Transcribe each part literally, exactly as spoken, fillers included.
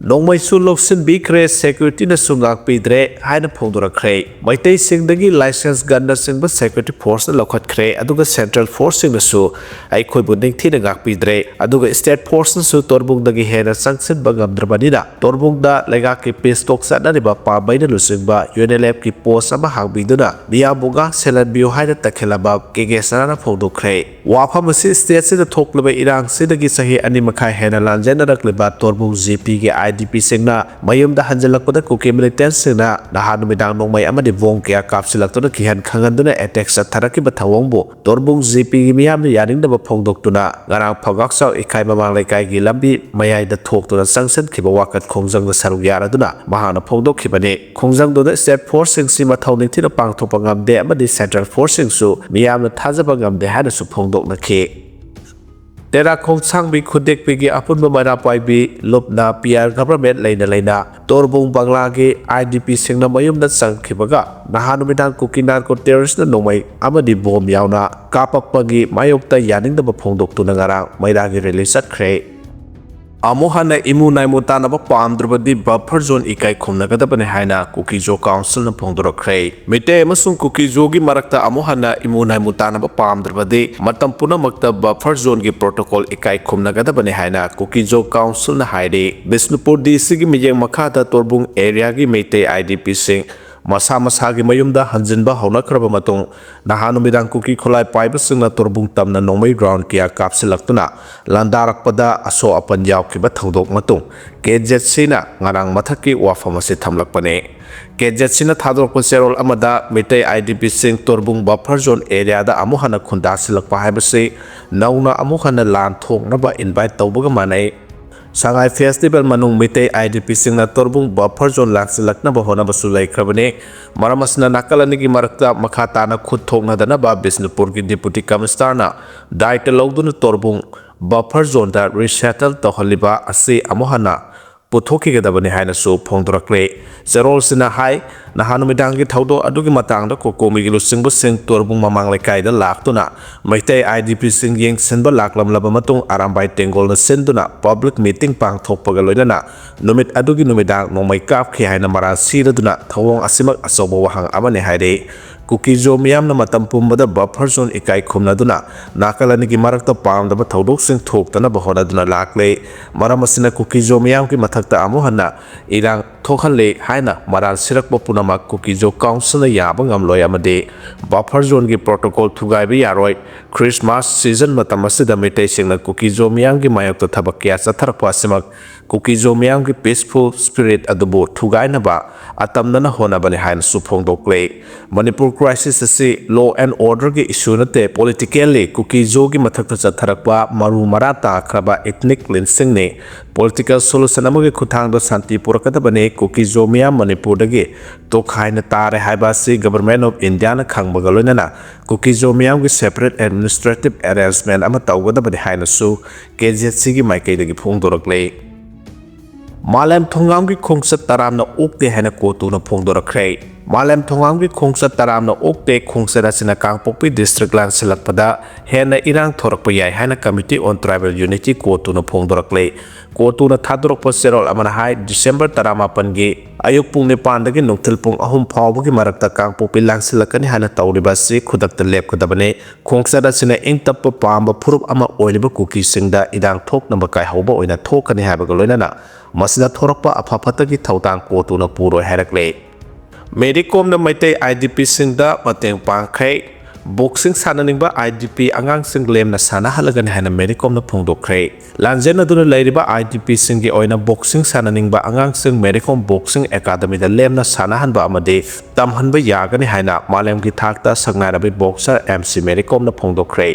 ꯅꯣꯡꯃꯩꯁꯨ ꯂꯧꯁꯤꯟꯕꯤꯈ꯭ꯔꯦ, ꯁꯦꯀ꯭ꯌꯨꯔꯤꯇꯤꯅꯁꯨ ꯉꯥꯛꯄꯤꯗ꯭ꯔꯦ ꯍꯥꯏꯅ ꯐꯣꯡꯗꯣꯔꯛꯈ꯭ꯔꯦ꯫ ꯃꯩꯇꯩꯁꯤꯡꯗꯒꯤ licence ꯒꯟꯅꯆꯤꯡꯕ security ꯐꯣꯔꯁꯅ ꯂꯧꯈꯠꯈ꯭ꯔꯦ, ꯑꯗꯨꯒ central ꯐꯣꯔꯁꯁꯤꯡꯅꯁꯨ ꯑꯩꯈꯣꯏꯕꯨ ꯅꯤꯡꯊꯤꯅ ꯉꯥꯛꯄꯤꯗ꯭ꯔꯦ꯫ ꯑꯗꯨꯒ ꯁ꯭ꯇꯦꯠ ꯐꯣꯔꯁꯅꯁꯨ ꯇꯣꯔꯕꯨꯡꯗꯒꯤ ꯍꯦꯟꯅ ꯆꯪꯁꯤꯟꯕ ꯉꯝꯗ꯭ꯔꯕꯅꯤꯅ, ꯇꯣꯔꯕꯨꯡꯗ ꯂꯩꯉꯥꯛꯀꯤ ꯄꯤꯁ ꯇꯣꯛ ꯆꯠꯅꯔꯤꯕ ꯄꯥꯝꯕꯩꯅ ꯂꯨꯆꯤꯡꯕ ꯌꯨ ꯑꯦꯟ ꯑꯦꯜ ꯑꯦꯐꯀꯤ ꯄꯣꯁ ꯑꯃ ꯍꯥꯡꯕꯤꯗꯨꯅ ꯃꯤꯌꯥꯝꯕꯨ ꯉꯥꯛ ꯁꯦꯜꯍꯟꯕꯤꯌꯨ ꯍꯥꯏꯅ ꯇꯛꯈꯦꯜ ꯑꯃ ꯀꯦ ꯀꯦ ꯁꯅꯥꯅ ꯐꯣꯡꯗꯣꯛꯈ꯭ꯔꯦ꯫ ꯋꯥꯐꯝ ꯑꯁꯤ ꯁ꯭ꯇꯦꯠꯁꯤꯗ ꯊꯣꯛꯂꯤꯕ ꯏꯔꯥꯡꯁꯤꯗꯒꯤ ꯆꯍꯤ ꯑꯅꯤ ꯃꯈꯥꯏ ꯍꯦꯟꯅ ꯂꯥꯟꯖꯦꯟꯅꯔꯛꯂꯤꯕ ꯇꯣꯔꯕꯨꯡ ꯖꯤ ꯄꯤꯒꯤ ꯑꯥꯏ ꯗꯤ ꯄꯤꯁꯤꯡꯅ ꯃꯌꯨꯝꯗ ꯍꯟꯖꯤꯜꯂꯛꯄꯗ ꯀꯨꯀꯤ ꯃꯤꯂꯤꯇꯦꯟꯠꯁꯤꯡꯅ ꯅꯍꯥꯟ ꯅꯨꯃꯤꯗꯥꯡ ꯅꯣꯡꯃꯩ ꯑꯃꯗꯤ ꯕꯣꯝ ꯀꯌꯥ ꯀꯥꯞꯁꯤꯜꯂꯛꯇꯨꯅ ꯀꯤꯍꯟ ꯈꯪꯍꯟꯗꯨꯅ ꯑꯦꯇꯦꯛ ꯆꯠꯊꯔꯛꯈꯤꯕ ꯊꯧꯑꯣꯡꯕꯨ ꯇꯣꯔꯕꯨꯡ ꯖꯤ ꯄꯤꯒꯤ ꯃꯤꯌꯥꯝꯅ ꯌꯥꯅꯤꯡꯗꯕ ꯐꯣꯡꯗꯣꯛꯇꯨꯅ ꯉꯔꯥꯡ ꯐꯧꯒꯥꯛꯆꯥꯎ ꯏꯀꯥꯏ ꯃꯃꯥꯡ ꯂꯩꯀꯥꯏꯒꯤ ꯂꯝꯕꯤ ꯃꯌꯥꯏꯗ ꯊꯣꯛꯇꯨꯅ ꯆꯪꯁꯤꯟꯈꯤꯕ ꯋꯥꯀꯠ ꯈꯣꯡꯖꯪꯗ ꯁꯔꯨꯛ ꯌꯥꯔꯗꯨꯅ ꯃꯍꯥꯛꯅ ꯐꯣꯡꯗꯣꯛꯈꯤꯕꯅꯤ꯫ ꯈꯣꯡꯖꯪꯗꯨꯗ ꯁ꯭ꯇꯦꯠ ꯐꯣꯔꯁꯁꯤꯡꯁꯤ ꯃꯊꯧ ꯅꯤꯡꯊꯤꯅ ꯄꯥꯡꯊꯣꯛꯄ ꯉꯝꯗꯦ ꯑꯃꯗꯤ ꯁꯦꯟꯇ꯭ꯔꯦꯜ ꯐꯣꯔꯁꯁꯤꯡꯁꯨ ꯃꯤꯌꯥꯝꯅ ꯊꯥꯖꯕ ꯉꯝꯗꯦ ꯍꯥꯏꯅꯁꯨ ꯐꯣꯡꯗꯣꯛꯅꯈꯤ꯫ ꯇꯦꯔꯥ ꯈꯣꯡꯁꯥꯡꯕꯤ ꯈꯨꯗꯦꯛꯄꯤꯒꯤ ꯑꯄꯨꯟꯕ ꯃꯩꯔꯥ ꯄꯥꯏꯕꯤ ꯂꯨꯞꯅ ꯄꯤ ꯑꯥꯔ ꯒꯚꯔꯟꯃꯦꯟꯠ ꯂꯩꯅ ꯂꯩꯅ ꯇꯣꯔꯕꯨꯡ ꯕꯪꯂꯥꯒꯤ ꯑꯥꯏ ꯗꯤ ꯄꯤꯁꯤꯡꯅ ꯃꯌꯨꯝꯗ ꯆꯪꯈꯤꯕꯒ ꯅꯍꯥꯟ ꯅꯨꯃꯤꯗꯥꯡ ꯀꯨꯀꯤ ꯅꯥꯔꯀꯣ ꯇꯦꯔꯣꯔꯤꯁ꯭ꯠꯅ ꯅꯣꯡꯃꯩ ꯑꯃꯗꯤ ꯕꯣꯝ ꯌꯥꯎꯅ ꯀꯥꯞꯄꯛꯄꯒꯤ ꯃꯥꯌꯣꯛꯇ ꯌꯥꯅꯤꯡꯗꯕ ꯐꯣꯡꯗꯣꯛꯇꯨꯅ ꯉꯔꯥꯡ ꯃꯩꯔꯥꯒꯤ ꯔꯦꯂꯤ ꯆꯠꯈ꯭ꯔꯦ꯫ ꯑꯃꯨꯛ ꯍꯟꯅ ꯏꯃꯨ ꯅꯥꯏꯃꯨ ꯇꯥꯟꯅꯕ ꯄꯥꯝꯗ꯭ꯔꯕꯗꯤ ꯕꯐꯔ ꯖꯣꯟ ꯏꯀꯥꯏ ꯈꯨꯝꯅꯒꯗꯕꯅꯤ ꯍꯥꯏꯅ ꯀꯨꯀꯤ ꯖꯣ ꯀꯥꯎꯟꯁꯤꯜꯅ ꯐꯣꯡꯗꯣꯔꯛꯈ꯭ꯔꯦ꯫ ꯃꯤꯇꯩ ꯑꯃꯁꯨꯡ ꯀꯨꯀꯤ ꯖꯣꯒꯤ ꯃꯔꯛꯇ ꯑꯃꯨꯛ ꯍꯟꯅ ꯏꯃꯨ ꯅꯥꯏꯃꯨ ꯇꯥꯟꯅꯕ ꯄꯥꯝꯗ꯭ꯔꯕꯗꯤ ꯃꯇꯝ ꯄꯨꯝꯅꯃꯛꯇ ꯕꯐꯔ ꯖꯣꯟꯒꯤ ꯄ꯭ꯔꯣꯇꯣꯀꯣꯜ ꯏꯀꯥꯏ ꯈꯨꯝꯅꯒꯗꯕꯅꯤ ꯍꯥꯏꯅ ꯀꯨꯀꯤ ꯖꯣ ꯀꯥꯎꯟꯁꯤꯜꯅ ꯍꯥꯏꯔꯤ꯫ ꯕꯤꯁꯅꯨꯄꯨꯔ ꯗꯤ ꯁꯤꯒꯤ ꯃꯤꯠꯌꯦꯡ ꯃꯈꯥꯗ ꯇꯣꯔꯕꯨꯡ ꯑꯦꯔꯤꯌꯥꯒꯤ ꯃꯩꯇꯩ ꯑꯥꯏ ꯗꯤ ꯄꯤꯁꯤꯡ ꯃꯁꯥ ꯃꯁꯥꯒꯤ ꯃꯌꯨꯝꯗ ꯍꯟꯖꯤꯟꯕ ꯍꯧꯅꯈ꯭ꯔꯕ ꯃꯇꯨꯡ, ꯅꯍꯥ ꯅꯨꯃꯤꯗꯥꯡ ꯀꯨꯀꯤ ꯈꯨꯠꯂꯥꯏ ꯄꯥꯏꯕꯁꯤꯡꯅ ꯇꯣꯔꯕꯨꯡ ꯇꯝꯅ ꯅꯣꯡꯃꯩ ꯔꯥꯎꯟ ꯀꯌꯥ ꯀꯥꯞꯁꯤꯜꯂꯛꯇꯨꯅ ꯂꯥꯟꯗꯥꯔꯛꯄꯗ ꯑꯁꯣꯛ ꯑꯄꯟ ꯌꯥꯎꯈꯤꯕ ꯊꯧꯗꯣꯛ ꯃꯇꯨꯡ, ꯀꯦ ꯖꯦꯠ ꯁꯤꯅ ꯉꯔꯥꯡ ꯃꯊꯛꯀꯤ ꯋꯥꯐꯝ ꯑꯁꯤ ꯊꯝꯂꯛꯄꯅꯤ꯫ ꯀꯦ ꯖꯦꯠ ꯁꯤꯅ ꯊꯥꯗꯣꯔꯛꯄ ꯆꯦꯔꯣꯜ ꯑꯃꯗ, ꯃꯤꯇꯩ ꯑꯥꯏ ꯗꯤ ꯄꯤꯁꯤꯡ ꯇꯣꯔꯕꯨꯡ ꯕꯐꯔ ꯖꯣꯟ ꯑꯦꯔꯤꯌꯥꯗ ꯑꯃꯨꯛ ꯍꯟꯅ ꯈꯨꯟꯗꯥꯁꯤꯜꯂꯛꯄ ꯍꯥꯏꯕꯁꯤ ꯅꯧꯅ ꯑꯃꯨꯛ ꯍꯟꯅ ꯂꯥꯟ ꯊꯣꯛꯅꯕ ꯏꯟꯚꯥꯏꯠ ꯇꯧꯕꯒ ꯃꯥꯟꯅꯩ꯫ ꯁꯉꯥꯏ ꯐꯦꯁꯇꯤꯚꯦꯜ ꯃꯅꯨꯡ ꯃꯤꯇꯩ ꯑꯥꯏ ꯗꯤ ꯄꯤꯁꯤꯡꯅ ꯇꯣꯔꯕꯨꯡ ꯕꯐꯔ ꯖꯣꯟ ꯂꯥꯛꯁꯤꯜꯂꯛꯅꯕ ꯍꯣꯠꯅꯕꯁꯨ ꯂꯩꯈ꯭ꯔꯕꯅꯤ꯫ ꯃꯔꯝ ꯑꯁꯤꯅ ꯅꯥꯀꯜ ꯑꯅꯤꯒꯤ ꯃꯔꯛꯇ ꯃꯈꯥ ꯇꯥꯅ ꯈꯨꯠ ꯊꯣꯛꯅꯗꯅꯕ ꯕꯤꯁꯅꯨꯄꯨꯔꯒꯤ ꯗꯤꯄꯨꯇꯤ ꯀꯃꯤꯁꯅꯔꯅ ꯗꯥꯏꯇ ꯂꯧꯗꯨꯅ ꯇꯣꯔꯕꯨꯡ ꯕꯐꯔ ꯖꯣꯟꯗ ꯔꯤꯁꯦꯇꯜ ꯇꯧꯍꯜꯂꯤꯕ ꯑꯁꯤ ꯑꯃꯨꯛ ꯍꯟꯅ ꯄꯨꯊꯣꯛꯈꯤꯒꯗꯕꯅꯤ ꯍꯥꯏꯅꯁꯨ ꯐꯣꯡꯗꯣꯔꯛꯂꯦ꯫ ꯆꯦꯔꯣꯜꯁꯤꯅ ꯍꯥꯏ, ꯅꯍꯥꯟ ꯅꯨꯃꯤꯗꯥꯡꯒꯤ ꯊꯧꯗꯣꯛ ꯑꯗꯨꯒꯤ ꯃꯇꯥꯡꯗ ꯀꯣꯀꯣꯃꯤꯒꯤ ꯂꯨꯆꯤꯡꯕꯁꯤꯡ ꯇꯣꯔꯕꯨꯡ ꯃꯃꯥꯡ ꯂꯩꯀꯥꯏꯗ ꯂꯥꯛꯇꯨꯅ ꯃꯩꯇꯩ ꯑꯥꯏ ꯗꯤ ꯄꯤꯁꯤꯡ ꯌꯦꯡꯁꯤꯟꯕ ꯂꯥꯛꯂꯝꯂꯕ ꯃꯇꯨꯡ ꯑꯔꯥꯝꯕꯥꯏ ꯇꯦꯡꯒꯣꯜꯅ ꯁꯤꯟꯗꯨꯅ ꯄꯕ꯭ꯂꯤꯛ ꯃꯤꯇꯤꯡ ꯄꯥꯡꯊꯣꯛꯄꯒ ꯂꯣꯏꯅꯅ ꯅꯨꯃꯤꯠ ꯑꯗꯨꯒꯤ ꯅꯨꯃꯤꯗꯥꯡ ꯅꯣꯡꯃꯩ ꯀꯥꯞꯈꯤ ꯍꯥꯏꯅ ꯃꯔꯥꯜ ꯁꯤꯔꯗꯨꯅ ꯊꯧꯑꯣꯡ ꯑꯁꯤꯃꯛ ꯑꯆꯧꯕ ꯋꯥꯍꯪ ꯑꯃꯅꯤ ꯍꯥꯏꯔꯤ꯫ ꯀꯨꯀꯤꯖꯣ ꯃꯤꯌꯥꯝꯅ ꯃꯇꯝ ꯄꯨꯝꯕꯗ ꯕꯐꯔ ꯖꯣꯟ ꯏꯀꯥꯏ ꯈꯨꯝꯅꯗꯨꯅ ꯅꯥꯀꯜ ꯑꯅꯤꯒꯤ ꯃꯔꯛꯇ ꯄꯥꯝꯗꯕ ꯊꯧꯗꯣꯛꯁꯤꯡ ꯊꯣꯛꯇꯅꯕ ꯍꯣꯠꯅꯗꯨꯅ ꯂꯥꯛꯂꯦ꯫ ꯃꯔꯝ ꯑꯁꯤꯅ ꯀꯨꯀꯤꯖꯣ ꯃꯤꯌꯥꯝꯒꯤ ꯃꯊꯛꯇ ꯑꯃꯨꯛ ꯍꯟꯅ ꯏꯔꯥꯡ ꯊꯣꯛꯍꯜꯂꯦ ꯍꯥꯏꯅ ꯃꯔꯥꯜ ꯁꯤꯔꯛꯄ ꯄꯨꯝꯅꯃꯛ ꯀꯨꯀꯤꯖꯣ ꯀꯥꯎꯟꯁꯤꯜꯅ ꯌꯥꯕ ꯉꯝꯂꯣꯏ ꯑꯃꯗꯤ ꯕꯐꯔ ꯖꯣꯟꯒꯤ ꯄ꯭ꯔꯣꯇꯣꯀꯣꯜ ꯊꯨꯒꯥꯏꯕ ꯌꯥꯔꯣꯏ꯫ ꯈ꯭ꯔꯤꯁꯃꯥꯁ ꯁꯤꯖꯟ ꯃꯇꯝ ꯑꯁꯤꯗ ꯃꯩꯇꯩꯁꯤꯡꯅ ꯀꯨꯀꯤꯖꯣ ꯃꯤꯌꯥꯝꯒꯤ ꯃꯥꯌꯣꯛꯇ ꯊꯕꯛ ꯀꯌꯥ ꯆꯠꯊꯔꯛꯄ ꯑꯁꯤꯃꯛ ꯀꯨꯀꯤꯖꯣ ꯃꯤꯌꯥꯝꯒꯤ ꯄꯤꯁꯐꯨꯜ ꯁ꯭ꯄꯤꯔꯤꯠ ꯑꯗꯨꯕꯨ ꯊꯨꯒꯥꯏꯅꯕ ꯑꯇꯝꯅꯅ ꯍꯣꯠꯅꯕꯅꯤ ꯍꯥꯏꯅꯁꯨ ꯐꯣꯡꯗꯣꯛꯂꯦ꯫ ꯃꯅꯤꯄꯨꯔ ꯀ꯭ꯔꯥꯏꯁꯤꯁ ꯑꯁꯤ ꯂꯣ ꯑꯦꯟ ꯑꯣꯔꯗꯔꯒꯤ ꯏꯁꯨ ꯅꯠꯇꯦ, ꯄꯣꯂꯤꯇꯤꯀꯦꯜꯂꯤ ꯀꯨꯀꯤꯖꯣꯒꯤ ꯃꯊꯛꯇ ꯆꯠꯊꯔꯛꯄ ꯃꯔꯨ ꯃꯔꯥ ꯇꯥꯈ꯭ꯔꯕ ꯏꯊꯅꯤꯛ ꯂꯤꯟꯁꯤꯡꯅꯤ꯫ ꯄꯣꯂꯤꯇꯤꯀꯦꯜ ꯁꯣꯂꯨꯁꯟ ꯑꯃꯒꯤ ꯈꯨꯠꯊꯥꯡꯗ ꯁꯥꯟꯇꯤ ꯄꯨꯔꯛꯀꯗꯕꯅꯤ꯫ ꯀꯨꯀꯤꯖꯣ ꯃꯤꯌꯥꯝ ꯃꯅꯤꯄꯨꯔꯗꯒꯤ ꯇꯣꯈꯥꯏꯅ ꯇꯥꯔꯦ ꯍꯥꯏꯕ ꯑꯁꯤ ꯒꯚꯔꯟꯃꯦꯟꯠ ꯑꯣꯐ ꯏꯟꯗꯤꯌꯥꯅ ꯈꯪꯕꯒ ꯂꯣꯏꯅꯅ ꯀꯨꯀꯤꯖꯣ ꯃꯤꯌꯥꯝꯒꯤ ꯁꯦꯄꯔꯦꯠ ꯑꯦꯗꯃꯤꯅꯤꯁꯇ꯭ꯔꯦꯇꯤꯚ ꯑꯦꯔꯦꯟꯖꯃꯦꯟꯠ ꯑꯃ ꯇꯧꯒꯗꯕꯅꯤ ꯍꯥꯏꯅꯁꯨ ꯀꯦ ꯖꯦꯠ ꯁꯤꯒꯤ ꯃꯥꯏꯀꯩꯗꯒꯤ ꯐꯣꯡꯗꯣꯔꯛꯂꯦ꯫ ꯃꯥꯂꯦꯝ ꯊꯣꯡꯒꯥꯝꯒꯤ ꯈꯣꯡꯆꯠ ꯇꯔꯥꯝꯅ ꯑꯣꯛꯇꯦ ꯍꯥꯏꯅ ꯀꯣꯇꯨꯅ ꯐꯣꯡꯗꯣꯔꯛꯈ꯭ꯔꯦ꯫ ꯃꯥꯂꯦꯝ ꯊꯣꯡꯒꯥꯝꯒꯤ ꯈꯣꯡꯆꯠ ꯇꯔꯥꯝꯅ ꯑꯣꯛꯇꯦ, ꯈꯣꯡꯆꯠ ꯑꯁꯤꯅ ꯀꯥꯡꯄꯣꯛꯄꯤ ꯗꯤꯁꯇ꯭ꯔꯤꯛ ꯂꯥꯟꯁꯤꯜꯂꯛꯄꯗ ꯍꯦꯟꯅ ꯏꯔꯥꯡ ꯊꯣꯔꯛꯄ ꯌꯥꯏ ꯍꯥꯏꯅ Committee on Tribal Unity ꯀꯣꯇꯨꯅ ꯐꯣꯡꯗꯣꯔꯛꯂꯦ꯫ ꯀꯣꯇꯨꯅ ꯊꯥꯗꯣꯔꯛꯄ ꯆꯦꯔꯣꯜ ꯑꯃꯅ ꯍꯥꯏ, ꯗꯤꯁꯦꯝꯕꯔ ꯇꯔꯥꯃꯥꯄꯟꯒꯤ ꯑꯌꯨꯛ ꯄꯨꯡ ꯅꯤꯄꯥꯟꯗꯒꯤ ꯅꯨꯡꯊꯤꯜ ꯄꯨꯡ ꯑꯍꯨꯝ ꯐꯥꯎꯕꯒꯤ ꯃꯔꯛꯇ ꯀꯥꯡꯄꯣꯛꯄꯤ ꯂꯥꯟꯁꯤꯜꯂꯛꯀꯅꯤ ꯍꯥꯏꯅ ꯇꯧꯔꯤꯕ ꯑꯁꯤ ꯈꯨꯗꯛꯇ ꯂꯦꯞꯀꯗꯕꯅꯤ꯫ ꯈꯣꯡꯆꯠ ꯑꯁꯤꯅ ꯏꯪ ꯇꯞꯄ ꯄꯥꯝꯕ ꯐꯨꯔꯨꯞ ꯑꯃ ꯑꯣꯏꯔꯤꯕ ꯀꯨꯀꯤꯁꯤꯡꯗ ꯏꯔꯥꯡ ꯊꯣꯛꯅꯕ ꯀꯥꯏꯍꯧꯕ ꯑꯣꯏꯅ ꯊꯣꯛꯀꯅꯤ ꯍꯥꯏꯕꯒ ꯂꯣꯏꯅꯅ ꯃꯁꯤꯗ ꯊꯣꯔꯛꯄ ꯑꯐ ꯐꯠꯇꯒꯤ ꯊꯧꯗꯥꯡ ꯀꯣꯇꯨꯅ ꯄꯨꯔꯣꯏ ꯍꯥꯏꯔꯛꯂꯦ꯫ ꯃꯦꯔꯤ ꯀꯣꯝꯅ ꯃꯩꯇꯩ ꯑꯥꯏ ꯗꯤ ꯄꯤꯁꯤꯡꯗ ꯃꯇꯦꯡ ꯄꯥꯡꯈ꯭ꯔꯦ꯫ ꯕꯣꯛꯁꯤꯡ ꯁꯥꯟꯅꯅꯤꯡꯕ ꯑꯥꯏ ꯗꯤ ꯄꯤ ꯑꯉꯥꯡꯁꯤꯡ ꯂꯦꯝꯅ ꯁꯥꯟꯅꯍꯜꯂꯒꯅꯤ ꯍꯥꯏꯅ ꯃꯦꯔꯤ ꯀꯣꯝꯅ ꯐꯣꯡꯗꯣꯛꯈ꯭ꯔꯦ꯫ ꯂꯥꯟꯖꯦꯟꯅꯗꯨꯅ ꯂꯩꯔꯤꯕ ꯑꯥꯏ ꯗꯤ ꯄꯤꯁꯤꯡꯒꯤ ꯑꯣꯏꯅ ꯕꯣꯛꯁꯤꯡ ꯁꯥꯟꯅꯅꯤꯡꯕ ꯑꯉꯥꯡꯁꯤꯡ ꯃꯦꯔꯤ ꯀꯣꯝ ꯕꯣꯛꯁꯤꯡ ꯑꯦꯀꯥꯗꯃꯤꯗ ꯂꯦꯝꯅ ꯁꯥꯟꯅꯍꯟꯕ ꯑꯃꯗꯤ ꯇꯝꯍꯟꯕ ꯌꯥꯒꯅꯤ ꯍꯥꯏꯅ ꯃꯥꯂꯦꯝꯒꯤ ꯊꯥꯛꯇ ꯁꯛꯅꯥꯏꯔꯕꯤ ꯕꯣꯛꯁꯔ ꯑꯦꯝ ꯁꯤ ꯃꯦꯔꯤ ꯀꯣꯝꯅ ꯐꯣꯡꯗꯣꯛꯈ꯭ꯔꯦ꯫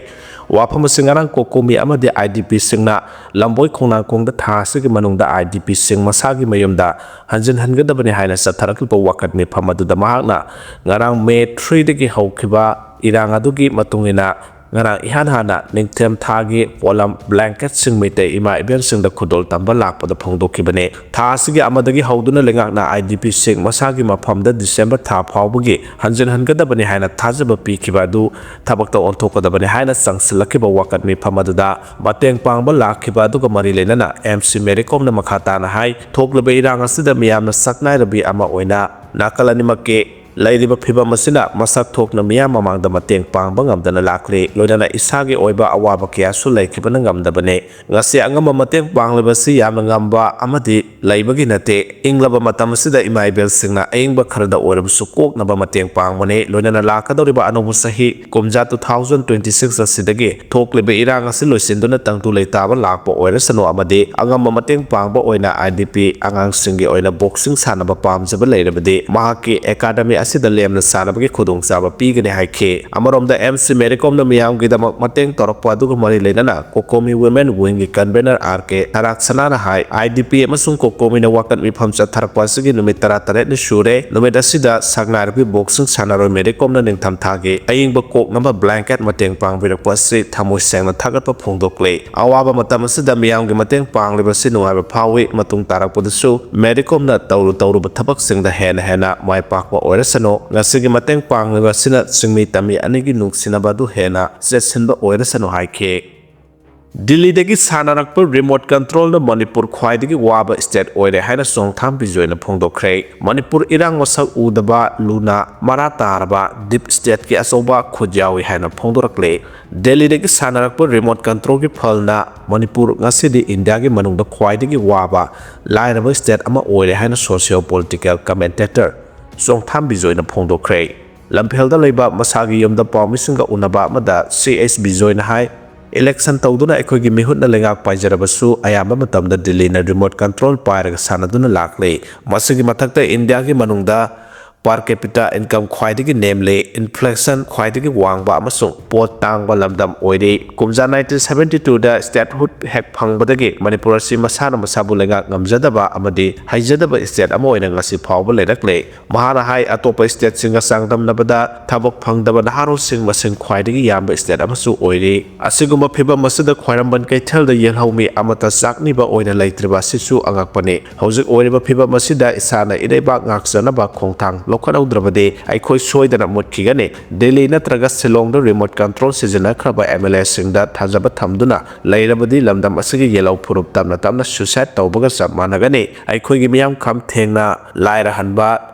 ꯋꯥꯐꯝ ꯑꯁꯤ ꯉꯔꯥꯡ ꯀꯣꯀꯣꯃꯤ ꯑꯃꯗꯤ ꯑꯥꯏ ꯗꯤ ꯄꯤꯁꯤꯡꯅ ꯂꯝꯕꯣꯏ ꯈꯣꯡꯅꯥꯡꯈꯣꯡꯗ ꯊꯥ ꯑꯁꯤꯒꯤ ꯃꯅꯨꯡꯗ ꯑꯥꯏ ꯗꯤ ꯄꯤꯁꯤꯡ ꯃꯁꯥꯒꯤ ꯃꯌꯨꯝꯗ ꯍꯟꯖꯤꯟꯍꯟꯒꯗꯕꯅꯤ ꯍꯥꯏꯅ ꯆꯠꯊꯔꯛꯂꯤꯕ ꯋꯥꯀꯠ ꯃꯤꯐꯝ ꯑꯗꯨꯗ ꯃꯍꯥꯛꯅ ꯉꯔꯥꯡ ꯃꯦ ꯊ꯭ꯔꯤꯗꯒꯤ ꯍꯧꯈꯤꯕ ꯏꯔꯥꯡ ꯑꯗꯨꯒꯤ ꯃꯇꯨꯡ ꯏꯟꯅ ꯉꯔꯥꯡ ꯏꯍꯥꯟ ꯍꯥꯟꯅ ꯅꯤꯡꯊꯝ ꯊꯥꯒꯤ ꯄꯣꯠꯂꯝ ꯕ꯭ꯂꯦꯡꯀꯦꯠꯁꯤꯡ ꯃꯩꯇꯩ ꯏꯃꯥ ꯏꯕꯦꯟꯁꯤꯡꯗ ꯈꯨꯗꯣꯜ ꯇꯝꯕ ꯂꯥꯛꯄꯗ ꯐꯣꯡꯗꯣꯛꯈꯤꯕꯅꯤ꯫ ꯊꯥ ꯑꯁꯤꯒꯤ ꯑꯃꯗꯒꯤ ꯍꯧꯗꯨꯅ ꯂꯩꯉꯥꯛꯅ IDPꯁꯤꯡ ꯃꯁꯥꯒꯤ ꯃꯐꯝꯗ ꯗꯤꯁꯦꯝꯕꯔ ꯊꯥ ꯐꯥꯎꯕꯒꯤ ꯍꯟꯖꯤꯟꯍꯟꯒꯗꯕꯅꯤ ꯍꯥꯏꯅ ꯊꯥꯖꯕ ꯄꯤꯈꯤꯕ ꯑꯗꯨ ꯊꯕꯛꯇ ꯑꯣꯟꯊꯣꯛꯀꯗꯕꯅꯤ ꯍꯥꯏꯅ ꯆꯪꯁꯤꯜꯂꯛꯈꯤꯕ ꯋꯥꯀꯠ ꯃꯤꯐꯝ ꯑꯗꯨꯗ ꯃꯇꯦꯡ ꯄꯥꯡꯕ ꯂꯥꯛꯈꯤꯕ ꯑꯗꯨꯒ ꯃꯔꯤ ꯂꯩꯅꯅ MC ꯃꯦꯔꯤ ꯀꯣꯝꯅ ꯃꯈꯥ ꯇꯥꯅ ꯍꯥꯏ, ꯊꯣꯛꯂꯤꯕ ꯏꯔꯥꯡ ꯑꯁꯤꯗ ꯃꯤꯌꯥꯝꯅ ꯁꯛꯅꯥꯏꯔꯕꯤ ꯑꯃ ꯑꯣꯏꯅ ꯅꯥꯀꯜ ꯑꯅꯤꯃꯛꯀꯤ ꯂꯩꯔꯤꯕ ꯐꯤꯚꯝ ꯑꯁꯤꯅ ꯃꯁꯛ ꯊꯣꯛꯅ ꯃꯤꯌꯥꯝ ꯃꯃꯥꯡꯗ ꯃꯇꯦꯡ ꯄꯥꯡꯕ ꯉꯝꯗꯅ ꯂꯥꯛꯂꯤ꯫ ꯂꯣꯏꯅꯅ ꯏꯁꯥꯒꯤ ꯑꯣꯏꯕ ꯑꯋꯥꯕ ꯀꯌꯥꯁꯨ ꯂꯩꯈꯤꯕꯅ ꯉꯝꯗꯕꯅꯤ꯫ ꯉꯁꯤ ꯑꯉꯝꯕ ꯃꯇꯦꯡ ꯄꯥꯡꯂꯤꯕꯁꯤ ꯌꯥꯝꯅ ꯉꯝꯕ ꯑꯃꯗꯤ ꯂꯩꯕꯒꯤ ꯅꯠꯇꯦ꯫ ꯏꯪꯂꯕ ꯃꯇꯝ ꯑꯁꯤꯗ ꯏꯃꯥ ꯏꯕꯦꯜꯁꯤꯡꯅ ꯑꯏꯪꯕ ꯈꯔꯗ ꯑꯣꯏꯔꯕꯁꯨ ꯀꯣꯛꯅꯕ ꯃꯇꯦꯡ ꯄꯥꯡꯕꯅꯤ꯫ ꯂꯣꯏꯅꯅ ꯂꯥꯛꯀꯗꯧꯔꯤꯕ ꯑꯅꯧꯕ ꯆꯍꯤ ꯀꯨꯝꯖꯥ two thousand twenty six ꯑꯁꯤꯗꯒꯤ ꯊꯣꯛꯂꯤꯕ ꯏꯔꯥꯡ ꯑꯁꯤ ꯂꯣꯏꯁꯤꯟꯗꯨꯅ ꯇꯪꯗꯨ ꯂꯩꯇꯥꯕ ꯂꯥꯛꯄ ꯑꯣꯏꯔꯁꯅꯨ ꯑꯃꯗꯤ ꯑꯉꯝꯕ ꯃꯇꯦꯡ ꯄꯥꯡꯕ ꯑꯣꯏꯅ IDP ꯑꯉꯥꯡꯁꯤꯡꯒꯤ ꯑꯣꯏꯅ ꯕꯣꯛꯁꯤꯡ ꯁꯥꯟꯅꯕ ꯄꯥꯝꯖꯕ ꯂꯩꯔꯕꯗꯤ ꯃꯍꯥꯛꯀꯤ ꯑꯦꯀꯥꯗꯃꯤ ꯑꯁꯤꯗ ꯂꯦꯝꯅ ꯁꯥꯟꯅꯕꯒꯤ ꯈꯨꯗꯣꯡꯆꯥꯕ ꯄꯤꯒꯅꯤ ꯍꯥꯏꯈꯤ꯫ ꯑꯃꯔꯣꯝꯗ MC ꯃꯦꯔꯤ ꯀꯣꯝꯅ ꯃꯤꯌꯥꯝꯒꯤꯗꯃꯛ ꯃꯇꯦꯡ ꯇꯧꯔꯛꯄ ꯑꯗꯨꯒ ꯃꯔꯤ ꯂꯩꯅꯅ ꯀꯣꯀꯣꯃꯤ Women Wingꯒꯤ convener R K ꯊꯔꯥꯛꯁꯅꯥꯅ ꯍꯥꯏ, IDP ꯑꯃꯁꯨꯡ ꯀꯣꯀꯣꯃꯤꯅ ꯋꯥꯀꯠ ꯃꯤꯐꯝ ꯆꯠꯊꯔꯛꯄ ꯑꯁꯤꯒꯤ ꯅꯨꯃꯤꯠ ꯇꯔꯥꯇꯔꯦꯠꯅꯤ ꯁꯨꯔꯦ꯫ ꯅꯨꯃꯤꯠ ꯑꯁꯤꯗ ꯁꯛꯅꯥꯏꯔꯕꯤ ꯕꯣꯛꯁꯤꯡ ꯁꯥꯟꯅꯔꯣꯏ ꯃꯦꯔꯤ ꯀꯣꯝꯅ ꯅꯤꯡꯊꯝꯊꯥꯒꯤ ꯑꯌꯤꯡꯕ ꯀꯣꯛꯅꯕ ꯕ꯭ꯂꯦꯡꯀꯦꯠ ꯃꯇꯦꯡ ꯄꯥꯡꯕꯤꯔꯛꯄ ꯑꯁꯤ ꯊꯃꯣꯏ ꯁꯦꯡꯅ ꯊꯥꯒꯠꯄ ꯐꯣꯡꯗꯣꯛꯂꯤ꯫ ꯑꯋꯥꯕ ꯃꯇꯝ ꯑꯁꯤꯗ ꯃꯤꯌꯥꯝꯒꯤ ꯃꯇꯦꯡ ꯄꯥꯡꯂꯤꯕꯁꯤ ꯅꯨꯡꯉꯥꯏꯕ ꯐꯥꯎꯏ꯫ ꯃꯇꯨꯡ ꯇꯥꯔꯛꯄꯗꯁꯨ ꯃꯦꯔꯤ ꯀꯣꯝꯅ ꯇꯧꯔꯨ ꯇꯧꯔꯨꯕ ꯊꯕꯛꯁꯤꯡꯗ ꯍꯦꯟꯅ ꯍꯦꯟꯅ ꯃꯥꯏ ꯄꯥꯛꯄ ꯑꯣꯏꯔꯁꯅꯨ꯫ ꯉꯁꯤꯒꯤ ꯃꯇꯦꯡ ꯄꯥꯡꯂꯤꯕ ꯑꯁꯤꯅ ꯆꯤꯡꯃꯤ ꯇꯝꯃꯤ ꯑꯅꯤꯒꯤ ꯅꯨꯡꯁꯤꯅꯕ ꯑꯗꯨ ꯍꯦꯟꯅ ꯆꯦꯠꯁꯤꯟꯕ ꯑꯣꯏꯔꯁꯅꯨ ꯍꯥꯏꯈꯤ꯫ ꯗꯤꯜꯂꯤꯗꯒꯤ ꯁꯥꯟꯅꯔꯛꯄ ꯔꯤꯃꯣꯠ ꯀꯟꯇ꯭ꯔꯣꯜꯅ ꯃꯅꯤꯄꯨꯔ ꯈ꯭ꯋꯥꯏꯗꯒꯤ ꯋꯥꯕ ꯁ꯭ꯇꯦꯠ ꯑꯣꯏꯔꯦ ꯍꯥꯏꯅ ꯆꯣꯡꯊꯥꯝ ꯕꯤꯖꯣꯏꯅ ꯐꯣꯡꯗꯣꯛꯈ꯭ꯔꯦ꯫ ꯃꯅꯤꯄꯨꯔ ꯏꯔꯥꯡ ꯃꯁꯛ ꯎꯗꯕ ꯂꯨꯅ ꯃꯔꯥ ꯇꯥꯔꯕ ꯗꯤꯞ ꯁ꯭ꯇꯦꯠꯀꯤ ꯑꯆꯧꯕ ꯈꯨꯠ ꯌꯥꯎꯏ ꯍꯥꯏꯅ ꯐꯣꯡꯗꯣꯔꯛꯂꯦ꯫ ꯗꯦꯜꯂꯤꯗꯒꯤ ꯁꯥꯟꯅꯔꯛꯄ ꯔꯤꯃꯣꯠ ꯀꯟꯇ꯭ꯔꯣꯜꯒꯤ ꯐꯜꯅ ꯃꯅꯤꯄꯨꯔ ꯉꯁꯤꯗꯤ ꯏꯟꯗꯤꯌꯥꯒꯤ ꯃꯅꯨꯡꯗ ꯈ꯭ꯋꯥꯏꯗꯒꯤ ꯋꯥꯕ ꯂꯥꯏꯔꯕ ꯁ꯭ꯇꯦꯠ ꯑꯃ ꯑꯣꯏꯔꯦ ꯍꯥꯏꯅ ꯁꯣꯁꯤꯌꯣ ꯄꯣꯂꯤꯇꯤꯀꯦꯜ ꯀꯃꯦꯟꯇꯦꯇꯔ ꯆꯣꯡꯊꯥꯝ ꯕꯤꯖꯣꯏꯅ ꯐꯣꯡꯗꯣꯛꯈ꯭ꯔꯦ꯫ ꯂꯝꯐꯦꯜꯗ ꯂꯩꯕ ꯃꯁꯥꯒꯤ ꯌꯨꯝꯗ ꯄꯥꯎꯃꯤꯁꯤꯡꯒ ꯎꯅꯕ ꯑꯃꯗ ꯁꯤ ꯑꯩꯆ ꯕꯤꯖꯣꯏꯅ ꯍꯥꯏ, ꯏꯂꯦꯛꯁꯟ ꯇꯧꯗꯨꯅ ꯑꯩꯈꯣꯏꯒꯤ ꯃꯤꯍꯨꯠꯅ ꯂꯩꯉꯥꯛ ꯄꯥꯏꯖꯔꯕꯁꯨ ꯑꯌꯥꯝꯕ ꯃꯇꯝꯗ ꯗꯤꯜꯂꯤꯅ ꯔꯤꯃꯣꯠ ꯀꯟꯇ꯭ꯔꯣꯜ ꯄꯥꯏꯔꯒ ꯁꯥꯟꯅꯗꯨꯅ ꯂꯥꯛꯂꯤ꯫ ꯃꯁꯤꯒꯤ ꯃꯊꯛꯇ ꯏꯟꯗꯤꯌꯥꯒꯤ ꯃꯅꯨꯡꯗ per capita income ꯈ꯭ꯋꯥꯏꯗꯒꯤ ꯅꯦꯝꯂꯤ, inflation ꯈ꯭ꯋꯥꯏꯗꯒꯤ ꯋꯥꯡꯕ ꯑꯃꯁꯨꯡ ꯄꯣꯠ ꯇꯥꯡꯕ ꯂꯝꯗꯝ ꯑꯣꯏꯔꯤ꯫ ꯀꯨꯝꯖꯥ nineteen seventy twoꯗ statehood ꯍꯦꯛ ꯐꯪꯕꯗꯒꯤ ꯃꯅꯤꯄꯨꯔ ꯑꯁꯤ ꯃꯁꯥꯅ ꯃꯁꯥꯕꯨ ꯂꯩꯉꯥꯛ ꯉꯝꯖꯗꯕ ꯑꯃꯗꯤ ꯍꯩꯖꯗꯕ state ꯑꯃ ꯑꯣꯏꯅ ꯉꯁꯤ ꯐꯥꯎꯕ ꯂꯩꯔꯛꯂꯦ꯫ ꯃꯍꯥꯛꯅ ꯍꯥꯏ, ꯑꯇꯣꯞꯄ stateꯁꯤꯡꯒ ꯆꯥꯡꯗꯝꯅꯕꯗ ꯊꯕꯛ ꯐꯪꯗꯕ ꯅꯍꯥꯔꯣꯜꯁꯤꯡ ꯃꯁꯤꯡ ꯈ꯭ꯋꯥꯏꯗꯒꯤ ꯌꯥꯝꯕ state ꯑꯃꯁꯨ ꯑꯣꯏꯔꯤ꯫ ꯑꯁꯤꯒꯨꯝꯕ ꯐꯤꯚꯝ ꯑꯁꯤꯗ ꯈ꯭ꯋꯥꯏꯔꯝꯕꯟ ꯀꯩꯊꯦꯜꯗ ꯌꯦꯜꯍꯧꯃꯤ ꯑꯃꯠꯇ ꯆꯥꯛꯅꯤꯕ ꯑꯣꯏꯅ ꯂꯩꯇ꯭ꯔꯤꯕ ꯑꯁꯤꯁꯨ ꯑꯉꯛꯄꯅꯤ꯫ ꯍꯧꯖꯤꯛ ꯑꯣꯏꯔꯤꯕ ꯐꯤꯚꯝ ꯑꯁꯤꯗ ꯏꯁꯥꯅ ꯏꯔꯩꯕꯥꯛ ꯉꯥꯛꯆꯅꯕ ꯈꯣꯡꯊꯥꯡ ꯂꯧꯈꯠꯍꯧꯗ꯭ꯔꯕꯗꯤ ꯑꯩꯈꯣꯏ ꯁꯣꯏꯗꯅ ꯃꯨꯠꯈꯤꯒꯅꯤ꯫ ꯗꯤꯜꯂꯤ ꯅꯠꯇ꯭ꯔꯒ ꯁꯤꯂꯣꯡꯗ remote control ꯁꯤꯖꯤꯟꯅꯈ꯭ꯔꯕ MLAꯁꯤꯡꯗ ꯊꯥꯖꯕ ꯊꯝꯗꯨꯅ ꯂꯩꯔꯕꯗꯤ ꯂꯝꯗꯝ ꯑꯁꯤꯒꯤ ꯌꯦꯜꯍꯧ ꯐꯨꯔꯨꯞ ꯇꯞꯅ ꯇꯞꯅ suicide ꯇꯧꯕꯒ ꯆꯞ ꯃꯥꯟꯅꯒꯅꯤ꯫ ꯑꯩꯈꯣꯏꯒꯤ ꯃꯤꯌꯥꯝ ꯈꯝ ꯊꯦꯡꯅ ꯂꯥꯏꯔꯍꯟꯕ,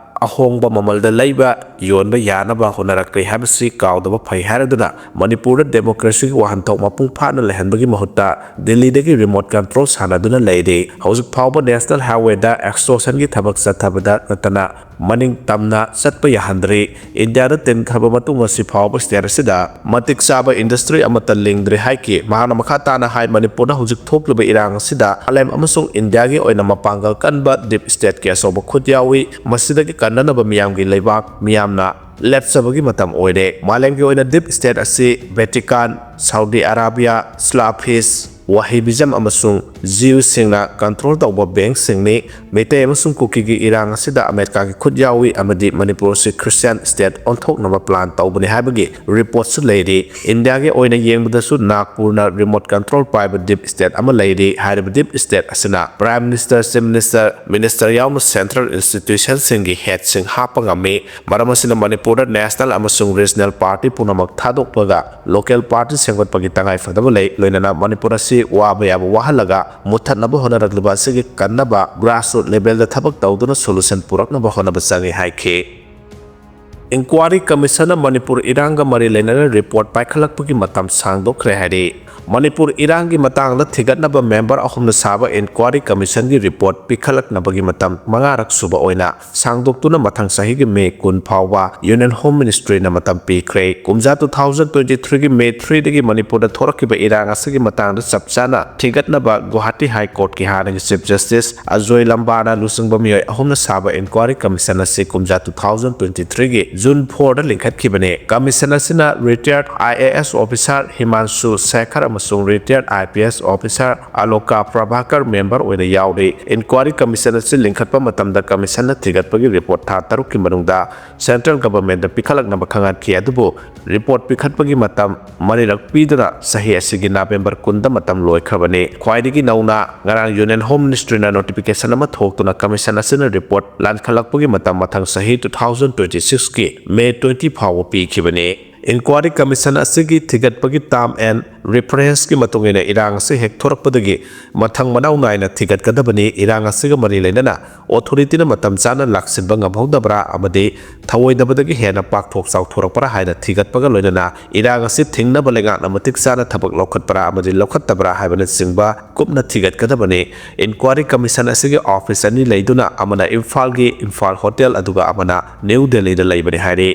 ꯑꯍꯣꯡꯕ ꯃꯃꯜꯗ ꯂꯩꯕ ꯌꯣꯟꯕ ꯌꯥꯅꯕ ꯍꯣꯠꯅꯔꯛꯂꯤ ꯍꯥꯏꯕꯁꯤ ꯀꯥꯎꯗꯕ ꯐꯩ ꯍꯥꯏꯔꯗꯨꯅ ꯃꯅꯤꯄꯨꯔꯗ democracyꯒꯤ ꯋꯥꯍꯟꯊꯣꯛ ꯃꯄꯨꯡ ꯐꯥꯅ ꯂꯩꯍꯟꯕꯒꯤ ꯃꯍꯨꯠꯇ ꯗꯤꯜꯂꯤꯗꯒꯤ remote control ꯁꯥꯟꯅꯗꯨꯅ ꯂꯩꯔꯤ꯫ ꯍꯧꯖꯤꯛ ꯐꯥꯎꯕ national highwayꯗ extortionꯒꯤ ꯊꯕꯛ ꯆꯠꯊꯕꯗ ꯅꯠꯇꯅ ꯃꯅꯤꯡ ꯇꯝꯅ ꯆꯠꯄ ꯌꯥꯍꯟꯗ꯭ꯔꯤ꯫ ꯏꯟꯗꯤꯌꯥꯗ ꯇꯤꯟꯈ꯭ꯔꯕ ꯃꯇꯨꯡ ꯉꯁꯤ ꯐꯥꯎꯕ state ꯑꯁꯤꯗ ꯃꯇꯤꯛ ꯆꯥꯕ industry ꯑꯃꯠꯇ ꯂꯤꯡꯗ꯭ꯔꯤ ꯍꯥꯏꯈꯤ꯫ ꯃꯍꯥꯛꯅ ꯃꯈꯥ ꯇꯥꯅ ꯍꯥꯏ, ꯃꯅꯤꯄꯨꯔꯗ ꯍꯧꯖꯤꯛ ꯊꯣꯛꯂꯤꯕ ꯏꯔꯥꯡ ꯑꯁꯤꯗ ꯃꯥꯂꯦꯝ ꯑꯃꯁꯨꯡ ꯏꯟꯗꯤꯌꯥꯒꯤ ꯑꯣꯏꯅ ꯃꯄꯥꯡꯒꯜ ꯀꯟꯕ deep stateꯀꯤ ꯑꯆꯧꯕ ꯈꯨꯠ ꯌꯥꯎꯏ꯫ ꯃꯁꯤꯗꯒꯤ ꯀꯟꯅꯅꯕ ꯃꯤꯌꯥꯝꯒꯤ ꯂꯩꯕꯥꯛ ꯃꯤꯌꯥꯝꯅ ꯂꯦꯞꯆꯕꯒꯤ ꯃꯇꯝ ꯑꯣꯏꯔꯦ꯫ ꯃꯥꯂꯦꯝꯒꯤ ꯑꯣꯏꯅ deep state ꯑꯁꯤ Vatican, Saudi Arabia, Salafist, Wahhabism ꯑꯃꯁꯨꯡ Jewꯁꯤꯡꯅ control ꯇꯧꯕ bankꯁꯤꯡꯅꯤ꯫ ꯃꯩꯇꯩ ꯑꯃꯁꯨꯡ ꯀꯨꯀꯤꯒꯤ ꯏꯔꯥꯡ ꯑꯁꯤꯗ ꯑꯃꯦꯔꯤꯀꯥꯒꯤ ꯈꯨꯠ ꯌꯥꯎꯏ ꯑꯃꯗꯤ ꯃꯅꯤꯄꯨꯔ ꯑꯁꯤ Christian state ꯑꯣꯟꯊꯣꯛꯅꯕ plan ꯇꯧꯕꯅꯤ ꯍꯥꯏꯕꯒꯤ reportꯁꯨ ꯂꯩꯔꯤ꯫ ꯏꯟꯗꯤꯌꯥꯒꯤ ꯑꯣꯏꯅ ꯌꯦꯡꯕꯗꯁꯨ ꯅꯥꯒꯄꯨꯔꯅ remote control ꯄꯥꯏꯕ deep state ꯑꯃ ꯂꯩꯔꯤ꯫ ꯍꯥꯏꯔꯤꯕ deep state ꯑꯁꯤꯅ Prime Minister, Chief Minister, Minister ꯌꯥꯎꯅ central institutionꯁꯤꯡꯒꯤ headꯁꯤꯡ ꯍꯥꯞꯄ ꯉꯝꯃꯤ꯫ ꯃꯔꯝ ꯑꯁꯤꯅ ꯃꯅꯤꯄꯨꯔꯗ national ꯑꯃꯁꯨꯡ regional party ꯄꯨꯝꯅꯃꯛ ꯊꯥꯗꯣꯛꯂꯒ local party ꯁꯦꯝꯒꯠꯄꯒꯤ ꯇꯉꯥꯏ ꯐꯗꯕ ꯂꯩ꯫ ꯂꯣꯏꯅꯅ ꯃꯅꯤꯄꯨꯔ ꯑꯁꯤ ꯋꯥꯕ ꯌꯥꯕ ꯋꯥꯍꯜꯂꯒ ꯃꯨꯠꯊꯠꯅꯕ ꯍꯣꯠꯅꯔꯛꯂꯤꯕ ꯑꯁꯤꯒꯤ ꯀꯟꯅꯕ grassroots levelꯗ ꯊꯕꯛ ꯇꯧꯗꯨꯅ solution ꯄꯨꯔꯛꯅꯕ ꯍꯣꯠꯅꯕ ꯆꯪꯏ ꯍꯥꯏꯈꯤ꯫ Inquiry Commissionꯅ ꯃꯅꯤꯄꯨꯔ ꯏꯔꯥꯡꯒ ꯃꯔꯤ ꯂꯩꯅꯅ report ꯄꯥꯏꯈꯠꯂꯛꯄꯒꯤ ꯃꯇꯝ ꯁꯥꯡꯗꯣꯛꯈ꯭ꯔꯦ ꯍꯥꯏꯔꯤ꯫ ꯃꯅꯤꯄꯨꯔ ꯏꯔꯥꯡꯒꯤ ꯃꯇꯥꯡꯗ ꯊꯤꯒꯠꯅꯕ member ꯑꯍꯨꯝꯅ ꯁꯥꯕ Inquiry Commissionꯒꯤ report ꯄꯤꯈꯠꯂꯛꯅꯕꯒꯤ ꯃꯇꯝ ꯃꯉꯥꯔꯛ ꯁꯨꯕ ꯑꯣꯏꯅ ꯁꯥꯡꯗꯣꯛꯇꯨꯅ ꯃꯊꯪ ꯆꯍꯤꯒꯤ May ꯀꯨꯟ ꯐꯥꯎꯕ Union Home Ministryꯅ ꯃꯇꯝ ꯄꯤꯈ꯭ꯔꯦ꯫ ꯀꯨꯝꯖꯥ two thousand twenty threeꯒꯤ May threeꯗꯒꯤ ꯃꯅꯤꯄꯨꯔꯗ ꯊꯣꯔꯛꯈꯤꯕ ꯏꯔꯥꯡ ꯑꯁꯤꯒꯤ ꯃꯇꯥꯡꯗ ꯆꯞ ꯆꯥꯅ ꯊꯤꯒꯠꯅꯕ Guwahati High Courtꯀꯤ ꯍꯥꯟꯅꯒꯤ Chief Justice ꯑꯖꯣꯏ ꯂꯝꯕꯥꯅ ꯂꯨꯆꯤꯡꯕ ꯃꯤꯑꯣꯏ ꯑꯍꯨꯝꯅ ꯁꯥꯕ Inquiry Commission ꯑꯁꯤ ꯀꯨꯝꯖꯥ two thousand twenty threeꯒꯤ June fourꯗ ꯂꯤꯡꯈꯠꯈꯤꯕꯅꯤ꯫ Commission ꯑꯁꯤꯅ retired IAS officer ꯍꯤꯃꯥꯟꯁꯨ ꯁꯦꯈꯔ ꯑꯃꯁꯨꯡ retired IPS officer ꯑꯂꯣꯀꯥ Prabhakar member ꯑꯣꯏꯅ ꯌꯥꯎꯔꯤ꯫ Inquiry Commission ꯑꯁꯤ ꯂꯤꯡꯈꯠꯄ ꯃꯇꯝꯗ Commissionꯅ ꯊꯤꯒꯠꯄꯒꯤ report ꯊꯥ ꯇꯔꯨꯛꯀꯤ ꯃꯅꯨꯡꯗ Central Governmentꯇ ꯄꯤꯈꯠꯂꯛꯅꯕ ꯈꯪꯍꯟꯈꯤ, ꯑꯗꯨꯕꯨ report ꯄꯤꯈꯠꯄꯒꯤ ꯃꯇꯝ ꯃꯔꯤꯔꯛ ꯄꯤꯗꯨꯅ ꯆꯍꯤ ꯑꯁꯤꯒꯤ November ꯀꯨꯟꯗ ꯃꯇꯝ ꯂꯣꯏꯈ꯭ꯔꯕꯅꯤ꯫ ꯈ꯭ꯋꯥꯏꯗꯒꯤ ꯅꯧꯅ ꯉꯔꯥꯡ Union Home Ministryꯅ notification ꯑꯃ ꯊꯣꯛꯇꯨꯅ Commission ꯑꯁꯤꯅ report ꯂꯥꯟꯈꯠꯂꯛꯄꯒꯤ ꯃꯇꯝ ꯃꯊꯪ ꯆꯍꯤ two thousand twenty sixꯀꯤ May twenty ꯐꯥꯎꯕ ꯄꯤꯈꯤꯕꯅꯤ꯫ Inquiry Commission ꯑꯁꯤꯒꯤ ꯊꯤꯒꯠꯄꯒꯤ term and referenceꯀꯤ ꯃꯇꯨꯡ ꯏꯟꯅ ꯏꯔꯥꯡ ꯑꯁꯤ ꯍꯦꯛ ꯊꯣꯔꯛꯄꯗꯒꯤ ꯃꯊꯪ ꯃꯅꯥꯎ ꯅꯥꯏꯅ ꯊꯤꯒꯠꯀꯗꯕꯅꯤ꯫ ꯏꯔꯥꯡ ꯑꯁꯤꯒ ꯃꯔꯤ ꯂꯩꯅꯅ authorityꯅ ꯃꯇꯝ ꯆꯥꯅ ꯂꯥꯛꯁꯤꯟꯕ ꯉꯝꯍꯧꯗꯕ꯭ꯔꯥ ꯑꯃꯗꯤ ꯊꯧꯑꯣꯏꯗꯕꯗꯒꯤ ꯍꯦꯟꯅ ꯄꯥꯛꯊꯣꯛ ꯆꯥꯎꯊꯣꯔꯛꯄ꯭ꯔꯥ ꯍꯥꯏꯅ ꯊꯤꯒꯠꯄꯒ ꯂꯣꯏꯅꯅ ꯏꯔꯥꯡ ꯑꯁꯤ ꯊꯤꯡꯅꯕ ꯂꯩꯉꯥꯛꯅ ꯃꯇꯤꯛ ꯆꯥꯅ ꯊꯕꯛ ꯂꯧꯈꯠꯄ꯭ꯔꯥ ꯑꯃꯗꯤ ꯂꯧꯈꯠꯇꯕ꯭ꯔꯥ ꯍꯥꯏꯕꯅꯆꯤꯡꯕ ꯀꯨꯞꯅ ꯊꯤꯒꯠꯀꯗꯕꯅꯤ꯫ Inquiry Commission ꯑꯁꯤꯒꯤ office ꯑꯅꯤ ꯂꯩꯗꯨꯅ ꯑꯃꯅ ꯏꯝꯐꯥꯜꯒꯤ ꯏꯝꯐꯥꯜ Hotel ꯑꯗꯨꯒ ꯑꯃꯅ ꯅ꯭ꯌꯨ ꯗꯦꯜꯂꯤꯗ ꯂꯩꯕꯅꯤ ꯍꯥꯏꯔꯤ꯫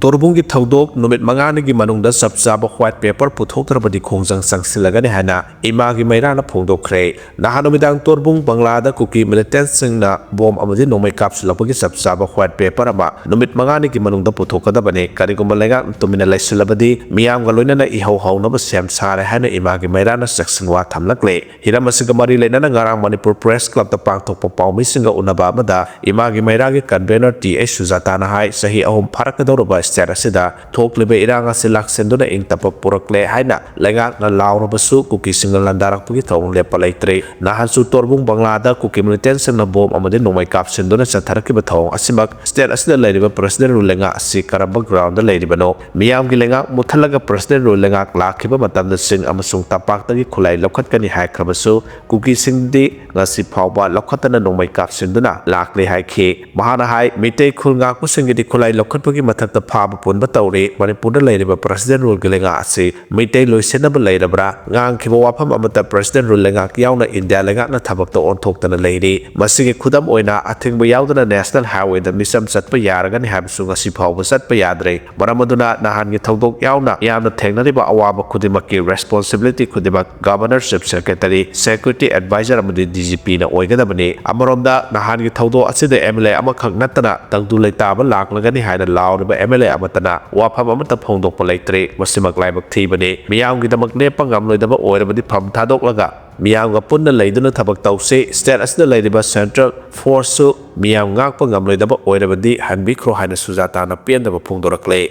ꯇꯣꯔꯕꯨꯡꯒꯤ ꯊꯧꯗꯣꯛ ꯅꯨꯃꯤꯠ ꯃꯉꯥꯅꯤꯒꯤ ꯃꯅꯨꯡꯗ ꯆꯞ ꯆꯥꯕ white paper ꯄꯨꯊꯣꯛꯇ꯭ꯔꯕꯗꯤ ꯈꯣꯡꯖꯪ ꯆꯪꯁꯤꯜꯂꯒꯅꯤ ꯍꯥꯏꯅ ꯏꯃꯥꯒꯤ ꯃꯩꯔꯥꯅ ꯐꯣꯡꯗꯣꯛꯈ꯭ꯔꯦ꯫ ꯅꯍꯥꯟ ꯅꯨꯃꯤꯗꯥꯡ ꯇꯣꯔꯕꯨꯡ ꯕꯪꯂꯥꯗ ꯀꯨꯀꯤ militantꯁꯤꯡꯅ bomb ꯑꯃꯗꯤ ꯅꯣꯡꯃꯩ ꯀꯥꯞꯁꯤꯜꯂꯛꯄꯒꯤ ꯆꯞ ꯆꯥꯕ white paper ꯑꯃ ꯅꯨꯃꯤꯠ ꯃꯉꯥꯅꯤꯒꯤ ꯃꯅꯨꯡꯗ ꯄꯨꯊꯣꯛꯀꯗꯕꯅꯤ꯫ ꯀꯔꯤꯒꯨꯝꯕ ꯂꯩꯉꯥꯛꯅ ꯇꯨꯃꯤꯟꯅ ꯂꯩꯁꯤꯜꯂꯕꯗꯤ ꯃꯤꯌꯥꯝꯒ ꯂꯣꯏꯅꯅ ꯏꯍꯧ ꯍꯧꯅꯕ ꯁꯦꯝ ꯁꯥꯔꯦ ꯍꯥꯏꯅ ꯏꯃꯥꯒꯤ ꯃꯩꯔꯥꯅ ꯆꯦꯛꯁꯤꯟ ꯋꯥ ꯊꯝꯂꯛꯂꯦ꯫ ꯍꯤꯔꯝ ꯑꯁꯤꯒ ꯃꯔꯤ ꯂꯩꯅꯅ ꯉꯔꯥꯡ ꯃꯅꯤꯄꯨꯔ Press Clubꯇ ꯄꯥꯡꯊꯣꯛꯄ ꯄꯥꯎꯃꯤꯁꯤꯡꯒ ꯎꯅꯕ ꯑꯃꯗ ꯏꯃꯥꯒꯤ ꯃꯩꯔꯥꯒꯤ convener ꯇꯤ ꯑꯩꯆ ꯁꯨꯖꯥꯇꯥꯅ ꯍꯥꯏ, ꯆꯍꯤ ꯑꯍꯨꯝ ꯐꯥꯔꯛꯀꯗꯧꯔꯕ state ꯑꯁꯤꯗ ꯊꯣꯛꯂꯤꯕ ꯏꯔꯥꯡ ꯑꯁꯤ ꯂꯥꯛꯁꯤꯟꯗꯨꯅ ꯏꯪ ꯇꯞꯄ ꯄꯨꯔꯛꯂꯦ ꯍꯥꯏꯅ ꯂꯩꯉꯥꯛꯅ ꯂꯥꯎꯔꯕꯁꯨ ꯀꯨꯀꯤꯁꯤꯡꯅ ꯂꯥꯟꯗꯥꯔꯛꯄꯒꯤ ꯊꯧꯑꯣꯡ ꯂꯦꯞꯄ ꯂꯩꯇ꯭ꯔꯤ꯫ ꯅꯍꯥꯟꯁꯨ ꯇꯣꯔꯕꯨꯡ ꯕꯪꯂꯥꯗ ꯀꯨꯀꯤ militantꯁꯤꯡꯅ ꯕꯣꯝ ꯑꯃꯗꯤ ꯅꯣꯡꯃꯩ ꯀꯥꯞꯁꯤꯟꯗꯨꯅ ꯆꯠꯊꯔꯛꯈꯤꯕ ꯊꯧꯑꯣꯡ ꯑꯁꯤꯃꯛ state ꯑꯁꯤꯗ ꯂꯩꯔꯤꯕ president rule ꯂꯩꯉꯥꯛ ꯑꯁꯤ ꯀꯔꯝꯕ groundꯗ ꯂꯩꯔꯤꯕꯅꯣ? ꯃꯤꯌꯥꯝꯒꯤ ꯂꯩꯉꯥꯛ ꯃꯨꯠꯊꯠꯂꯒ president rule ꯂꯩꯉꯥꯛ ꯂꯥꯛꯈꯤꯕ ꯃꯇꯝꯗ ꯆꯤꯡ ꯑꯃꯁꯨꯡ ꯇꯝꯄꯥꯛꯇꯒꯤ ꯈꯨꯠꯂꯥꯏ ꯂꯧꯈꯠꯀꯅꯤ ꯍꯥꯏꯈ꯭ꯔꯕꯁꯨ ꯀꯨꯀꯤꯁꯤꯡꯗꯤ ꯉꯁꯤ ꯐꯥꯎꯕ ꯂꯧꯈꯠꯇꯅ ꯅꯣꯡꯃꯩ ꯀꯥꯞꯁꯤꯟꯗꯨꯅ ꯂꯥꯛꯂꯤ ꯍꯥꯏꯈꯤ꯫ ꯃꯍꯥꯛꯅ ꯍꯥꯏ, ꯃꯤꯇꯩ ꯈꯨꯜ ꯉꯥꯛꯄꯁꯤꯡꯒꯤꯗꯤ ꯈꯨꯠꯂꯥꯏ ꯂꯧꯈꯠꯄꯒꯤ ꯃꯊꯛꯇ ꯐꯥꯕ ꯄꯨꯟꯕ ꯇꯧꯔꯤ꯫ ꯃꯅꯤꯄꯨꯔꯗ ꯂꯩꯔꯤꯕ president ruleꯒꯤ ꯂꯩꯉꯥꯛ ꯑꯁꯤ ꯃꯤꯇꯩ ꯂꯣꯏꯁꯤꯟꯅꯕ ꯂꯩꯔꯕ꯭ꯔꯥ? ꯉꯥꯡꯈꯤꯕ ꯋꯥꯐꯝ ꯑꯃꯠꯇ president rule ꯂꯩꯉꯥꯛ ꯌꯥꯎꯅ ꯏꯟꯗꯤꯌꯥ ꯂꯩꯉꯥꯛꯅ ꯊꯕꯛꯇ ꯑꯣꯟꯊꯣꯛꯇꯅ ꯂꯩꯔꯤ꯫ ꯃꯁꯤꯒꯤ ꯈꯨꯗꯝ ꯑꯣꯏꯅ ꯑꯊꯤꯡꯕ ꯌꯥꯎꯗꯅ national highwayꯗ ꯃꯤꯆꯝ ꯆꯠꯄ ꯌꯥꯔꯒꯅꯤ ꯍꯥꯏꯕꯁꯨ ꯉꯁꯤ ꯐꯥꯎꯕ ꯆꯠꯄ ꯌꯥꯗ꯭ꯔꯦ꯫ ꯃꯔꯝ ꯑꯗꯨꯅ ꯅꯍꯥꯟꯒꯤ ꯊꯧꯗꯣꯛ ꯌꯥꯎꯅ ꯃꯤꯌꯥꯝꯅ ꯊꯦꯡꯅꯔꯤꯕ ꯑꯋꯥꯕ ꯈꯨꯗꯤꯡꯃꯛꯀꯤ responsibility ꯈꯨꯗꯤꯡꯃꯛ Governor, Chief Secretary, Security Advisor ꯑꯃꯗꯤ DGPꯅ ꯑꯣꯏꯒꯗꯕꯅꯤ꯫ ꯑꯃꯔꯣꯝꯗ ꯅꯍꯥꯟꯒꯤ ꯊꯧꯗꯣꯛ ꯑꯁꯤꯗ MLA ꯑꯃꯈꯛ ꯅꯠꯇꯅ ꯇꯪꯗꯨ ꯂꯩꯇꯥꯕ ꯂꯥꯛꯂꯒꯅꯤ ꯍꯥꯏꯅ ꯂꯥꯎꯔꯤꯕ MLA ꯑꯃꯠꯇꯅ ꯋꯥꯐꯝ ꯑꯃꯠꯇ ꯐꯣꯡꯗꯣꯛꯄ ꯂꯩꯇ꯭ꯔꯤ꯫ ꯃꯁꯤꯃꯛ ꯂꯥꯏꯕꯛ ꯊꯤꯕꯅꯤ꯫ ꯃꯤꯌꯥꯝꯒꯤꯗꯃꯛ ꯂꯦꯞꯄ ꯉꯝꯂꯣꯏꯗꯕ ꯑꯣꯏꯔꯕꯗꯤ ꯐꯝ ꯊꯥꯗꯣꯛꯂꯒ ꯃꯤꯌꯥꯝꯒ ꯄꯨꯟꯅ ꯂꯩꯗꯨꯅ ꯊꯕꯛ ꯇꯧꯁꯤ꯫ State ꯑꯁꯤꯗ ꯂꯩꯔꯤꯕ central forceꯁꯨ ꯃꯤꯌꯥꯝ ꯉꯥꯛꯄ ꯉꯝꯂꯣꯏꯗꯕ ꯑꯣꯏꯔꯕꯗꯤ ꯍꯟꯕꯤꯈ꯭ꯔꯣ ꯍꯥꯏꯅ ꯁꯨꯖꯥꯇꯥꯅ ꯄꯦꯟꯗꯕ ꯐꯣꯡꯗꯣꯔꯛꯂꯦ꯫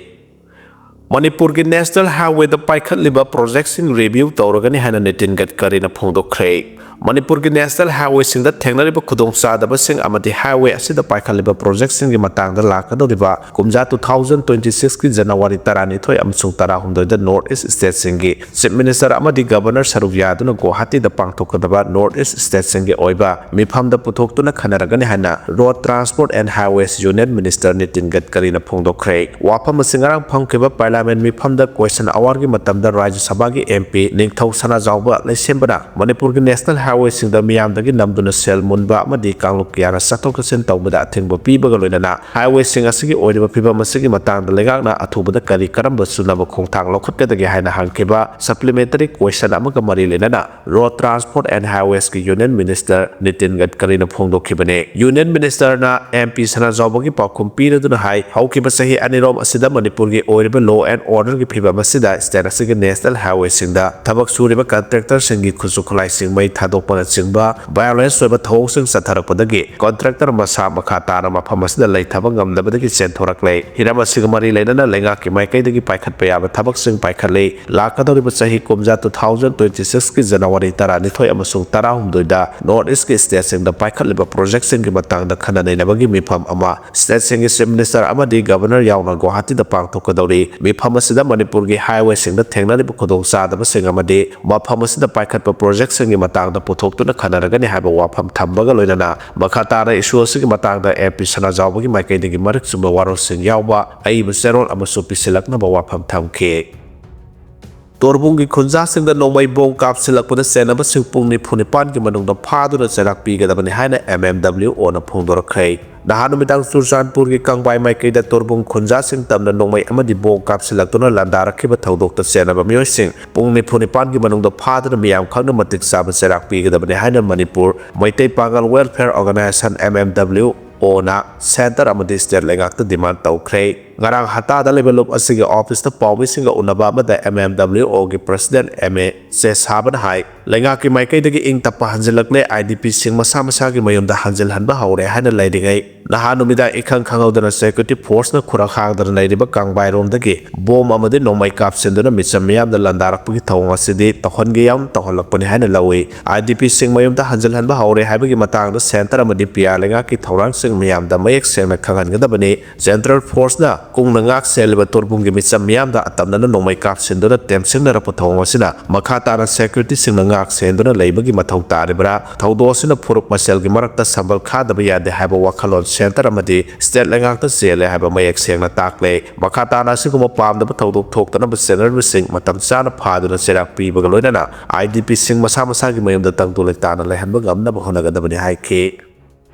ꯃꯅꯤꯄꯨꯔꯒꯤ national highwayꯗ ꯄꯥꯏꯈꯠꯂꯤꯕ projectꯁꯤꯡ review ꯇꯧꯔꯒꯅꯤ ꯍꯥꯏꯅ ꯅꯤꯇꯤꯟ ꯒꯗꯀꯔꯤꯅ ꯐꯣꯡꯗꯣꯛꯈ꯭ꯔꯦ꯫ ꯃꯅꯤꯄꯨꯔꯒꯤ national highwayꯁꯤꯡꯗ ꯊꯦꯡꯅꯔꯤꯕ ꯈꯨꯗꯣꯡꯆꯥꯗꯕꯁꯤꯡ ꯑꯃꯗꯤ highway ꯑꯁꯤꯗ ꯄꯥꯏꯈꯠꯂꯤꯕ projectꯁꯤꯡꯒꯤ ꯃꯇꯥꯡꯗ ꯂꯥꯛꯀꯗꯧꯔꯤꯕ ꯀꯨꯝꯖꯥ two thousand twenty sixꯀꯤ January ꯇꯔꯥꯅꯤꯊꯣꯏ ꯑꯃꯁꯨꯡ ꯇꯔꯥꯍꯨꯝꯗꯣꯏꯗ North East stateꯁꯤꯡꯒꯤ Chief Minister ꯑꯃꯗꯤ Governor ꯁꯔꯨꯛ ꯌꯥꯗꯨꯅ ꯒꯨꯋꯥꯍꯥꯇꯤꯗ ꯄꯥꯡꯊꯣꯛꯀꯗꯕ North East stateꯁꯤꯡꯒꯤ ꯑꯣꯏꯕ ꯃꯤꯐꯝꯗ ꯄꯨꯊꯣꯛꯇꯨꯅ ꯈꯟꯅꯔꯒꯅꯤ ꯍꯥꯏꯅ Road Transport and Highways Union Minister Nitin ꯒꯗꯀꯔꯤꯅ ꯐꯣꯡꯗꯣꯛꯈ꯭ꯔꯦ꯫ ꯋꯥꯐꯝ ꯑꯁꯤ ꯉꯔꯥꯡ ꯐꯝꯈꯤꯕ Parliament ꯃꯤꯐꯝꯗ question hourꯒꯤ ꯃꯇꯝꯗ ꯔꯥꯖ꯭ꯌ ꯁꯚꯥꯒꯤ MP ꯅꯤꯡꯊꯧ ꯁꯅꯥꯖꯥꯎꯕ ꯂꯩꯁꯦꯝꯕꯅ ꯃꯅꯤꯄꯨꯔꯒꯤ national highwayꯁꯤꯡꯗ ꯃꯤꯌꯥꯝꯗꯒꯤ ꯅꯝꯗꯨꯅ ꯁꯦꯜ ꯃꯨꯟꯕ ꯑꯃꯗꯤ ꯀꯥꯡꯂꯨꯞ ꯀꯌꯥꯅ ꯆꯠꯊꯣꯛ ꯆꯠꯁꯤꯟ ꯇꯧꯕꯗ ꯑꯊꯤꯡꯕ ꯄꯤꯕꯒ ꯂꯣꯏꯅꯅ highwayꯁꯤꯡ ꯑꯁꯤꯒꯤ ꯑꯣꯏꯔꯤꯕ ꯐꯤꯕꯝ ꯑꯁꯤꯒꯤ ꯃꯇꯥꯡꯗ ꯂꯩꯉꯥꯛꯅ ꯑꯊꯨꯕꯗ ꯀꯔꯤ ꯀꯔꯝꯕ ꯆꯨꯅꯕ ꯈꯣꯡꯊꯥꯡ ꯂꯧꯈꯠꯀꯗꯒꯦ ꯍꯥꯏꯅ ꯍꯪꯈꯤꯕ supplementary question ꯑꯃꯒ ꯃꯔꯤ ꯂꯩꯅꯅ Road Transport and Highwaysꯀꯤ Union Minister Nitin ꯒꯗꯀꯔꯤꯅ ꯐꯣꯡꯗꯣꯛꯈꯤꯕꯅꯤ꯫ Union Ministerꯅ MP ꯁꯅꯥꯖꯥꯎꯕꯒꯤ ꯄꯥꯎꯈꯨꯝ ꯄꯤꯔꯗꯨꯅ ꯍꯥꯏ, ꯍꯧꯈꯤꯕ ꯆꯍꯤ ꯑꯅꯤꯔꯣꯝ ꯑꯁꯤꯗ ꯃꯅꯤꯄꯨꯔꯒꯤ ꯑꯣꯏꯔꯤꯕ law and orderꯒꯤ ꯐꯤꯕꯝ ꯑꯁꯤꯗ state ꯑꯁꯤꯒꯤ national highwayꯁꯤꯡꯗ ꯊꯕꯛ ꯁꯨꯔꯤꯕ contractorꯁꯤꯡꯒꯤ ꯈꯨꯠꯁꯨ ꯈꯨꯠꯂꯥꯏꯁꯤꯡ ꯃꯩ ꯊꯥꯗꯣꯛ ꯊꯣꯛꯄꯅꯆꯤꯡꯕ violence ꯑꯣꯏꯕ ꯊꯧꯑꯣꯡꯁꯤꯡ ꯆꯠꯊꯔꯛꯄꯗꯒꯤ contractor ꯃꯁꯥ ꯃꯈꯥ ꯇꯥꯅ ꯃꯐꯝ ꯑꯁꯤꯗ ꯂꯩꯊꯕ ꯉꯝꯗꯕꯗꯒꯤ ꯆꯦꯟꯊꯣꯔꯛꯂꯦ꯫ ꯍꯤꯔꯝ ꯑꯁꯤꯒ ꯃꯔꯤ ꯂꯩꯅꯅ ꯂꯩꯉꯥꯛꯀꯤ ꯃꯥꯏꯀꯩꯗꯒꯤ ꯄꯥꯏꯈꯠꯄ ꯌꯥꯕ ꯊꯕꯛꯁꯤꯡ ꯄꯥꯏꯈꯠꯂꯤ꯫ ꯂꯥꯛꯀꯗꯧꯔꯤꯕ ꯆꯍꯤ ꯀꯨꯝꯖꯥ two thousand twenty six ꯀꯤ January ꯇꯔꯥꯅꯤꯊꯣꯏ ꯑꯃꯁꯨꯡ ꯇꯔꯥꯍꯨꯝꯗꯣꯏꯗ North East ꯀꯤ state ꯁꯤꯡꯗ ꯄꯥꯏꯈꯠꯂꯤꯕ project ꯁꯤꯡꯒꯤ ꯃꯇꯥꯡꯗ ꯈꯟꯅ ꯅꯩꯅꯕꯒꯤ ꯃꯤꯐꯝ ꯑꯃ state ꯁꯤꯡꯒꯤ Chief Minister ꯑꯃꯗꯤ Governor ꯌꯥꯎꯅ ꯒꯨꯋꯥꯍꯥꯇꯤꯗ ꯄꯥꯡꯊꯣꯛꯀꯗꯧꯔꯤ꯫ ꯃꯤꯐꯝ ꯑꯁꯤꯗ ꯃꯅꯤꯄꯨꯔꯒꯤ highway ꯁꯤꯡꯗ ꯊꯦꯡꯅꯔꯤꯕ ꯈꯨꯗꯣꯡꯆꯥꯗꯕꯁꯤꯡ ꯑꯃꯗꯤ ꯃꯐꯝ ꯑꯁꯤꯗ ꯄꯥꯏꯈꯠꯄ project ꯁꯤꯡꯒꯤ ꯃꯇꯥꯡꯗ ꯄꯨꯊꯣꯛꯇꯨꯅ ꯈꯟꯅꯔꯒꯅꯤ ꯍꯥꯏꯕ ꯋꯥꯐꯝ ꯊꯝꯕꯒ ꯂꯣꯏꯅꯅ ꯃꯈꯥ ꯇꯥꯅ issue ꯑꯁꯤꯒꯤ ꯃꯇꯥꯡꯗ ꯑꯦꯝ ꯄꯤ ꯁꯅꯥꯖꯥꯎꯕꯒꯤ ꯃꯥꯏꯀꯩꯗꯒꯤ ꯃꯔꯤꯛ ꯆꯨꯝꯕ ꯋꯥꯔꯣꯜꯁꯤꯡ ꯌꯥꯎꯕ ꯑꯏꯕ ꯆꯦꯔꯣꯜ ꯑꯃꯁꯨ ꯄꯤꯁꯤꯜꯂꯛꯅꯕ ꯋꯥꯐꯝ ꯊꯝꯈꯤ꯫ ꯇꯣꯔꯕꯨꯡꯒꯤ ꯈꯨꯟꯖꯥꯁꯤꯡꯗ ꯅꯣꯡꯃꯩ ꯕꯣꯝ ꯀꯥꯞꯁꯤꯜꯂꯛꯄꯗ ꯆꯦꯟꯅꯕꯁꯤꯡ ꯄꯨꯡ ꯅꯤꯐꯨ ꯅꯤꯄꯥꯟꯒꯤ ꯃꯅꯨꯡꯗ ꯐꯥꯗꯨꯅ ꯆꯩꯔꯥꯛ ꯄꯤꯒꯗꯕꯅꯤ ꯍꯥꯏꯅ M M W O ꯅ ꯐꯣꯡꯗꯣꯔꯛꯈ꯭ꯔꯦ꯫ ꯅꯍꯥꯟ ꯅꯨꯃꯤꯗꯥꯡ ꯆꯨꯔꯆꯥꯟꯄꯨꯔꯒꯤ ꯀꯪꯕꯥꯏ ꯃꯥꯏꯀꯩꯗ ꯇꯣꯔꯕꯨꯡ ꯈꯨꯟꯖꯥꯁꯤꯡ ꯇꯝꯅ ꯅꯣꯡꯃꯩ ꯑꯃꯗꯤ ꯕꯣꯝ ꯀꯥꯞꯁꯤꯜꯂꯛꯇꯨꯅ ꯂꯥꯟꯗꯥꯔꯛꯈꯤꯕ ꯊꯧꯗꯣꯛꯇ ꯆꯦꯟꯅꯕ ꯃꯤꯑꯣꯏꯁꯤꯡ ꯄꯨꯡ ꯅꯤꯐꯨ ꯅꯤꯄꯥꯟꯒꯤ ꯃꯅꯨꯡꯗ ꯐꯥꯗꯨꯅ ꯃꯤꯌꯥꯝ ꯈꯪꯅ ꯃꯇꯤꯛ ꯆꯥꯕ ꯆꯩꯔꯥꯛ ꯄꯤꯒꯗꯕꯅꯤ ꯍꯥꯏꯅ ꯃꯅꯤꯄꯨꯔ ꯃꯩꯇꯩ ꯄꯥꯉꯜ Welfare Organisation, M M W O ꯅ centre ꯑꯃꯗꯤ state ꯂꯩꯉꯥꯛꯇ demand ꯇꯧꯈ꯭ꯔꯦ꯫ ꯉꯔꯥꯡ ꯍꯞꯇꯥꯗ ꯂꯩꯕ ꯂꯨꯞ ꯑꯁꯤꯒꯤ office ꯇ ꯄꯥꯎꯃꯤꯁꯤꯡꯒ ꯎꯅꯕ ꯑꯃꯗ M M W O ꯒꯤ president M A ꯆꯦꯁꯥꯕꯅ ꯍꯥꯏ, ꯂꯩꯉꯥꯛꯀꯤ ꯃꯥꯏꯀꯩꯗꯒꯤ ꯏꯪ ꯇꯞꯄ ꯍꯟꯖꯤꯜꯂꯛꯂꯦ, I D P ꯁꯤꯡ ꯃꯁꯥ ꯃꯁꯥꯒꯤ ꯃꯌꯨꯝꯗ ꯍꯟꯖꯤꯜꯍꯟꯕ ꯍꯧꯔꯦ ꯍꯥꯏꯅ ꯂꯩꯔꯤꯉꯩ, ꯅꯍꯥꯟ ꯅꯨꯃꯤꯗꯥꯡ ꯏꯈꯪ ꯈꯪꯍꯧꯗꯅ security force ꯅ ꯈꯨꯔꯥꯛ ꯍꯥꯡꯗꯅ ꯂꯩꯔꯤꯕ ꯀꯥꯡꯕꯥꯏꯔꯣꯝꯗꯒꯤ ꯕꯣꯝ ꯑꯃꯗꯤ ꯅꯣꯡꯃꯩ ꯀꯥꯞꯁꯤꯟꯗꯨꯅ ꯃꯤꯆꯝ ꯃꯤꯌꯥꯝꯗ ꯂꯥꯟꯗꯥꯔꯛꯄꯒꯤ ꯊꯧꯑꯣꯡ ꯑꯁꯤꯗꯤ ꯇꯧꯍꯟꯒꯦ ꯌꯥꯎꯅ ꯇꯧꯍꯜꯂꯛꯄꯅꯤ ꯍꯥꯏꯅ ꯂꯧꯏ꯫ I D P ꯁꯤꯡ ꯃꯌꯨꯝꯗ ꯍꯟꯖꯤꯜꯍꯟꯕ ꯍꯧꯔꯦ ꯍꯥꯏꯕꯒꯤ ꯃꯇꯥꯡꯗ centre ꯑꯃꯗꯤ P R ꯂꯩꯉꯥꯛꯀꯤ ꯊꯧꯔꯥꯡꯁꯤꯡ ꯃꯤꯌꯥꯝꯗ ꯃꯌꯦꯛ ꯁꯦꯡꯅ ꯈꯪꯍꯟꯒꯗꯕꯅꯤ꯫ Central Force ꯅ ꯀꯨꯡꯅ ꯉꯥꯛ ꯁꯦꯜꯂꯤꯕ ꯇꯣꯔꯕꯨꯡꯒꯤ ꯃꯤꯆꯝ ꯃꯤꯌꯥꯝꯗ ꯑꯇꯝꯅꯅ ꯅꯣꯡꯃꯩ ꯀꯥꯞꯁꯤꯟꯗꯨꯅ ꯇꯦꯝꯁꯤꯡꯅꯔꯛꯄ ꯊꯧꯑꯣꯡ ꯑꯁꯤꯅ ꯃꯈꯥ ꯇꯥꯅ security ꯁꯤꯡꯅ ꯉꯥꯛ ꯁꯦꯟꯗꯨꯅ ꯂꯩꯕꯒꯤ ꯃꯊꯧ ꯇꯥꯔꯤꯕ꯭ꯔꯥ? ꯊꯧꯗꯣꯛ ꯑꯁꯤꯅ ꯐꯨꯔꯨꯞ ꯃꯁꯦꯜꯒꯤ ꯃꯔꯛꯇ ꯁꯝꯕꯜ ꯈꯥꯗꯕ ꯌꯥꯗꯦ ꯍꯥꯏꯕ ꯋꯥꯈꯜꯂꯣꯟ centre ꯑꯃꯗꯤ state ꯂꯩꯉꯥꯛꯇ ꯆꯦꯜꯂꯦ ꯍꯥꯏꯕ ꯃꯌꯦꯛ ꯁꯦꯡꯅ ꯇꯥꯛꯂꯦ꯫ ꯃꯈꯥ ꯇꯥꯅ ꯑꯁꯤꯒꯨꯝꯕ ꯄꯥꯝꯗꯕ ꯊꯧꯗꯣꯛ ꯊꯣꯛꯇꯅꯕ ꯆꯦꯟꯅꯔꯤꯕꯁꯤꯡ ꯃꯇꯝ ꯆꯥꯅ ꯐꯥꯗꯨꯅ ꯆꯩꯔꯥꯛ ꯄꯤꯕꯒ ꯂꯣꯏꯅꯅ I D P ꯁꯤꯡ ꯃꯁꯥ ꯃꯁꯥꯒꯤ ꯃꯌꯨꯝꯗ ꯇꯪꯗꯨ ꯂꯩꯇꯥꯅ ꯂꯩꯍꯟꯕ ꯉꯝꯅꯕ ꯍꯣꯠꯅꯒꯗꯕꯅꯤ ꯍꯥꯏꯈꯤ꯫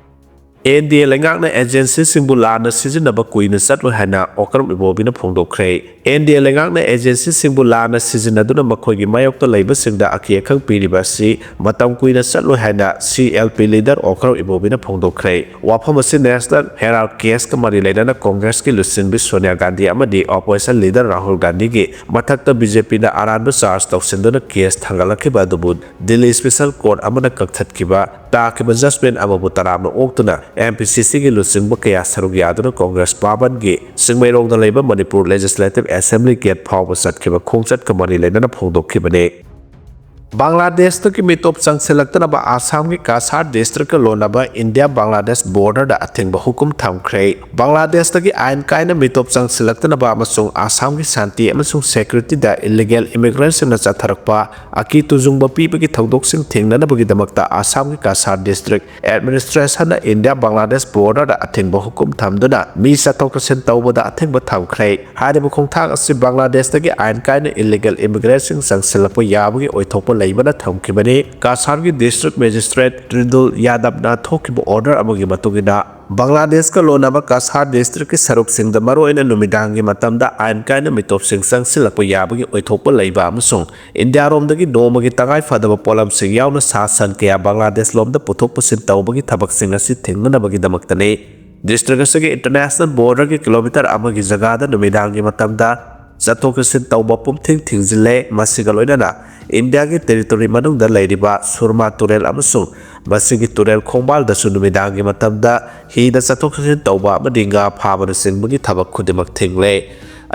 ꯑꯦꯟ ꯗꯤ ꯑꯦ ꯂꯩꯉꯥꯛꯅ ꯑꯦꯖꯦꯟꯁꯤꯁꯤꯡꯕꯨ ꯂꯥꯟꯅ ꯁꯤꯖꯤꯟꯅꯕ ꯀꯨꯏꯅ ꯆꯠꯂꯣꯏ ꯍꯥꯏꯅ ꯑꯣꯀ꯭ꯔꯝ ꯏꯕꯣꯕꯤꯅ ꯐꯣꯡꯗꯣꯛꯈ꯭ꯔꯦ꯫ ꯑꯦꯟ ꯗꯤ ꯑꯦ ꯂꯩꯉꯥꯛꯅ ꯑꯦꯖꯦꯟꯁꯤꯁꯤꯡꯕꯨ ꯂꯥꯟꯅ ꯁꯤꯖꯤꯟꯅꯗꯨꯅ ꯃꯈꯣꯏꯒꯤ ꯃꯥꯌꯣꯛꯇ ꯂꯩꯕꯁꯤꯡꯗ ꯑꯀꯤ ꯑꯈꯪ ꯄꯤꯔꯤꯕ ꯑꯁꯤ ꯃꯇꯝ ꯀꯨꯏꯅ ꯆꯠꯂꯣꯏ ꯍꯥꯏꯅ C L P leader Okram ꯏꯕꯣꯕꯤꯅ ꯐꯣꯡꯗꯣꯛꯈ꯭ꯔꯦ꯫ ꯋꯥꯐꯝ ꯑꯁꯤ ꯅꯦꯁꯅꯦꯜ ꯍꯦꯔꯥꯜꯗ ꯀꯦꯁꯀ ꯃꯔꯤ ꯂꯩꯅꯅ ꯀꯣꯡꯒ꯭ꯔꯦꯁꯀꯤ ꯂꯨꯆꯤꯡꯕꯤ ꯁꯣꯅꯤꯌꯥ ꯒꯥꯟꯙꯤ ꯑꯃꯗꯤ ꯑꯣꯄꯣꯖꯤꯁꯟ ꯂꯤꯗꯔ ꯔꯥꯍꯨꯜ ꯒꯥꯟꯙꯤꯒꯤ ꯃꯊꯛꯇ ꯕꯤ ꯖꯦ ꯄꯤꯅ ꯑꯔꯥꯟꯕ ꯆꯥꯔꯖ ꯇꯧꯁꯤꯟꯗꯨꯅ ꯀꯦꯁ ꯊꯥꯡꯒꯠꯂꯛꯈꯤꯕ ꯑꯗꯨꯕꯨ ꯗꯤꯜꯂꯤ ꯁ꯭ꯄꯦꯁꯦꯜ ꯀꯣꯔꯠ ꯑꯃꯅ ꯀꯛꯊꯠꯈꯤꯕ ꯇꯥꯈꯤꯕ ꯖꯖꯃꯦꯟ ꯑꯃꯕꯨ ꯇꯔꯥꯝꯅ ꯑꯣꯛꯇꯨꯅ ꯑꯦꯝ ꯄꯤ ꯁꯤ ꯁꯤꯒꯤ ꯂꯨꯆꯤꯡꯕ ꯀꯌꯥ ꯁꯔꯨꯛ ꯌꯥꯗꯨꯅ ꯀꯣꯡꯒ꯭ꯔꯦꯁ ꯚꯕꯟꯒꯤ ꯆꯤꯡꯃꯩꯔꯣꯡꯗ ꯂꯩꯕ ꯃꯅꯤꯄꯨꯔ ꯂꯦꯖꯤꯁꯂꯦꯇꯤꯚ ꯑꯦꯁꯦꯝꯕ꯭ꯂꯤ ꯒꯦꯠ ꯐꯥꯎꯕ ꯆꯠꯈꯤꯕ ꯈꯣꯡꯆꯠꯀ ꯃꯔꯤ ꯂꯩꯅꯅ ꯐꯣꯡꯗꯣꯛꯈꯤꯕꯅꯤ꯫ ꯕꯪꯒ꯭ꯂꯥꯗꯦꯁꯇꯒꯤ ꯃꯤꯇꯣꯞ ꯆꯪꯁꯤꯜꯂꯛꯇꯅꯕ ꯑꯁꯥꯝꯒꯤ ꯀꯥꯁꯥꯔ ꯗꯤꯁꯇ꯭ꯔꯤꯛꯀ ꯂꯣꯟꯅꯕ ꯏꯟꯗꯤꯌꯥ ꯕꯪꯒ꯭ꯂꯥꯗꯦꯁ ꯕꯣꯔꯗꯔꯗ ꯑꯊꯤꯡꯕ ꯍꯨꯀꯨꯝ ꯊꯝꯈ꯭ꯔꯦ꯫ ꯕꯪꯒ꯭ꯂꯥꯗꯦꯁꯇꯒꯤ ꯑꯥꯏꯟ ꯀꯥꯏꯅ ꯃꯤꯇꯣꯞ ꯆꯪꯁꯤꯜꯂꯛꯇꯅꯕ ꯑꯃꯁꯨꯡ ꯑꯁꯥꯝꯒꯤ ꯁꯥꯟꯇꯤ ꯑꯃꯁꯨꯡ ꯁꯦꯀ꯭ꯌꯨꯔꯤꯇꯤꯗ ꯏꯂꯤꯒꯦꯜ ꯏꯃꯤꯒ꯭ꯔꯦꯟꯁꯤꯡꯅ ꯆꯠꯊꯔꯛꯄ ꯑꯀꯤ ꯇꯨꯖꯨꯡꯕ ꯄꯤꯕꯒꯤ ꯊꯧꯗꯣꯛꯁꯤꯡ ꯊꯤꯡꯅꯅꯕꯒꯤꯗꯃꯛꯇ ꯑꯁꯥꯝꯒꯤ ꯀꯥꯁꯥꯔ ꯗꯤꯁꯇ꯭ꯔꯤꯛ ꯑꯦꯗꯃꯤꯅꯤꯁꯇ꯭ꯔꯦꯁꯟꯅ ꯏꯟꯗꯤꯌꯥ ꯕꯪꯒ꯭ꯂꯥꯗꯦꯁ ꯕꯣꯔꯗꯔꯗ ꯑꯊꯤꯡꯕ ꯍꯨꯀꯨꯝ ꯊꯝꯗꯨꯅ ꯃꯤ ꯆꯠꯊꯣꯛ ꯆꯠꯁꯤꯟ ꯇꯧꯕꯗ ꯑꯊꯤꯡꯕ ꯊꯝꯈ꯭ꯔꯦ꯫ ꯍꯥꯏꯔꯤꯕ ꯈꯣꯡꯊꯥꯡ ꯑꯁꯤ ꯕꯪꯒ꯭ꯂꯥꯗꯦꯁꯇꯒꯤ ꯑꯥꯏꯟ ꯀꯥꯏꯅ ꯏꯂꯤꯒꯦꯜ ꯏꯃꯤꯒ꯭ꯔꯦꯟꯁꯤꯡ ꯆꯪꯁꯤꯜꯂꯛꯄ ꯌꯥꯕꯒꯤ ꯑꯣꯏꯊꯣꯛꯄ ꯂꯩꯕꯅ ꯊꯝꯈꯤꯕꯅꯤ꯫ ꯀꯥꯁꯥꯔꯒꯤ ꯗꯤꯁꯇ꯭ꯔꯤꯛ ꯃꯦꯖꯤꯁꯇ꯭ꯔꯦꯠ ꯇ꯭ꯔꯤꯗꯨꯜ ꯌꯥꯗꯕꯅ ꯊꯣꯛꯈꯤꯕ ꯑꯣꯔꯗꯔ ꯑꯃꯒꯤ ꯃꯇꯨꯡ ꯏꯟꯅ, ꯕꯪꯒ꯭ꯂꯥꯗꯦꯁꯀ ꯂꯣꯟꯅꯕ ꯀꯥꯁꯥꯔ ꯗꯤꯁꯇ꯭ꯔꯤꯛꯀꯤ ꯁꯔꯨꯛꯁꯤꯡꯗ ꯃꯔꯨꯑꯣꯏꯅ ꯅꯨꯃꯤꯗꯥꯡꯒꯤ ꯃꯇꯝꯗ ꯑꯥꯏꯟ ꯀꯥꯏꯅ ꯃꯤꯇꯣꯞꯁꯤꯡ ꯆꯪꯁꯤꯜꯂꯛꯄ ꯌꯥꯕꯒꯤ ꯑꯣꯏꯊꯣꯛꯄ ꯂꯩꯕ ꯑꯃꯁꯨꯡ ꯏꯟꯗꯤꯌꯥꯔꯣꯝꯗꯒꯤ ꯅꯣꯡꯃꯒꯤ ꯇꯉꯥꯏ ꯐꯗꯕ ꯄꯣꯠꯂꯝꯁꯤꯡ ꯌꯥꯎꯅ ꯁꯥ ꯁꯟ ꯀꯌꯥ ꯕꯪꯒ꯭ꯂꯥꯗꯦꯁ ꯂꯣꯝꯗ ꯄꯨꯊꯣꯛ ꯄꯨꯁꯤꯟ ꯇꯧꯕꯒꯤ ꯊꯕꯛꯁꯤꯡ ꯑꯁꯤ ꯊꯤꯡꯅꯅꯕꯒꯤꯗꯃꯛꯇꯅꯤ꯫ ꯗꯤꯁꯇ꯭ꯔꯤꯛ ꯑꯁꯤꯒꯤ ꯏꯟꯇꯔꯅꯦꯁꯅꯦꯜ ꯕꯣꯔꯗꯔꯒꯤ ꯀꯤꯂꯣꯃꯤꯇꯔ ꯑꯃꯒꯤ ꯖꯒꯥꯗ ꯅꯨꯃꯤꯗꯥꯡꯒꯤ ꯃꯇꯝꯗ ꯆꯠꯊꯣꯛ ꯆꯠꯁꯤꯟ ꯇꯧꯕ ꯄꯨꯝꯊꯤꯡ ꯊꯤꯡꯖꯤꯜꯂꯦ꯫ ꯃꯁꯤꯒ ꯂꯣꯏꯅꯅ ꯏꯟꯗꯤꯌꯥꯒꯤ ꯇꯦꯔꯤꯇꯣꯔꯤ ꯃꯅꯨꯡꯗ ꯂꯩꯔꯤꯕ ꯁꯨꯔꯃꯥ ꯇꯨꯔꯦꯜ ꯑꯃꯁꯨꯡ ꯃꯁꯤꯒꯤ ꯇꯨꯔꯦꯜ ꯈꯣꯡꯕꯥꯜꯗꯁꯨ ꯅꯨꯃꯤꯗꯥꯡꯒꯤ ꯃꯇꯝꯗ ꯍꯤꯗ ꯆꯠꯊꯣꯛ ꯆꯠꯁꯤꯟ ꯇꯧꯕ ꯑꯃꯗꯤ ꯉꯥ ꯐꯥꯕꯅꯆꯤꯡꯕꯒꯤ ꯊꯕꯛ ꯈꯨꯗꯤꯡꯃꯛ ꯊꯤꯡꯂꯦ꯫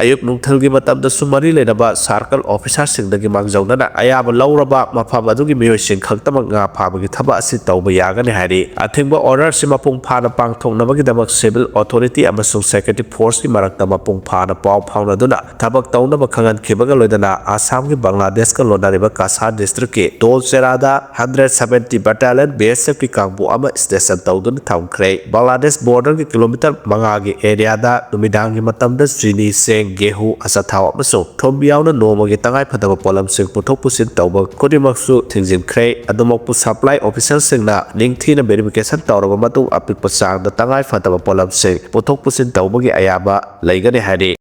ꯑꯌꯨꯛ ꯅꯨꯡꯊꯤꯜꯒꯤ ꯃꯇꯝꯗꯁꯨ ꯃꯔꯤ ꯂꯩꯅꯕ ꯁꯥꯔꯀꯜ ꯑꯣꯐꯤꯁꯥꯔꯁꯤꯡꯗꯒꯤ ꯃꯥꯡꯖꯧꯅꯅ ꯑꯌꯥꯕ ꯂꯧꯔꯕ ꯃꯐꯝ ꯑꯗꯨꯒꯤ ꯃꯤꯑꯣꯏꯁꯤꯡ ꯈꯛꯇꯃꯛ ꯉꯥ ꯐꯥꯕꯒꯤ ꯊꯕꯛ ꯑꯁꯤ ꯇꯧꯕ ꯌꯥꯒꯅꯤ ꯍꯥꯏꯔꯤ꯫ ꯑꯊꯤꯡꯕ ꯑꯣꯔꯗꯔ ꯑꯁꯤ ꯃꯄꯨꯡ ꯐꯥꯅ ꯄꯥꯡꯊꯣꯛꯅꯕꯒꯤꯗꯃꯛ ꯁꯤꯚꯤꯜ ꯑꯣꯊꯣꯔꯤꯇꯤ ꯑꯃꯁꯨꯡ ꯁꯦꯀ꯭ꯌꯨꯔꯤꯇꯤ ꯐꯣꯔꯁꯀꯤ ꯃꯔꯛꯇ ꯃꯄꯨꯡ ꯐꯥꯅ ꯄꯥꯎ ꯐꯥꯎꯅꯗꯨꯅ ꯊꯕꯛ ꯇꯧꯅꯕ ꯈꯪꯍꯟꯈꯤꯕꯒ ꯂꯣꯏꯅꯅ ꯑꯁꯥꯝꯒꯤ ꯕꯪꯒ꯭ꯂꯥꯗꯦꯁꯀ ꯂꯣꯟꯅꯔꯤꯕ ꯀꯥꯁꯥꯔ ꯗꯤꯁꯇ꯭ꯔꯤꯛꯀꯤ ꯇꯣꯜ ꯆꯦꯔꯥꯗ ꯍꯟꯗ꯭ꯔꯦꯠ ꯁꯚꯦꯟꯇꯤ ꯕꯦꯇꯥꯂꯤꯌꯟ ꯕꯤ ꯑꯦꯁ ꯑꯦꯐꯀꯤ ꯀꯥꯡꯕꯨ ꯑꯃ ꯁ꯭ꯇꯦꯁꯟ ꯇꯧꯗꯨꯅ ꯊꯝꯈ꯭ꯔꯦ꯫ ꯕꯪꯒ꯭ꯂꯥꯗꯦꯁ ꯕꯣꯔꯗꯔꯒꯤ ꯀꯤꯂꯣꯃꯤꯇꯔ ꯃꯉꯥꯒꯤ ꯑꯦꯔꯤꯌꯥꯗ ꯅꯨꯃꯤꯗꯥꯡꯒꯤ ꯃꯇꯝꯗ ꯆꯤꯅꯤ, ꯆꯦꯡ, ꯒꯦꯍꯨ, ꯑꯆꯥꯊꯥꯎ ꯑꯃꯁꯨꯡ ꯊꯨꯝ ꯌꯥꯎꯅ ꯅꯣꯡꯃꯒꯤ ꯇꯉꯥꯏꯐꯗꯕ ꯄꯣꯠꯂꯝꯁꯤꯡ ꯄꯨꯊꯣꯛ ꯄꯨꯁꯤꯟ ꯇꯧꯕ ꯈꯨꯗꯤꯡꯃꯛꯁꯨ ꯊꯤꯡꯖꯤꯟꯈ꯭ꯔꯦ꯫ ꯑꯗꯨꯃꯛꯄꯨ supply officerꯁꯤꯡꯅ ꯅꯤꯡꯊꯤꯅ verification ꯇꯧꯔꯕ ꯃꯇꯨꯡ ꯑꯄꯤꯛꯄ ꯆꯥꯡꯗ ꯇꯉꯥꯏꯐꯗꯕ ꯄꯣꯠꯂꯝꯁꯤꯡ ꯄꯨꯊꯣꯛ ꯄꯨꯁꯤꯟ ꯇꯧꯕꯒꯤ ꯑꯌꯥꯕ ꯂꯩꯒꯅꯤ ꯍꯥꯏꯔꯤ꯫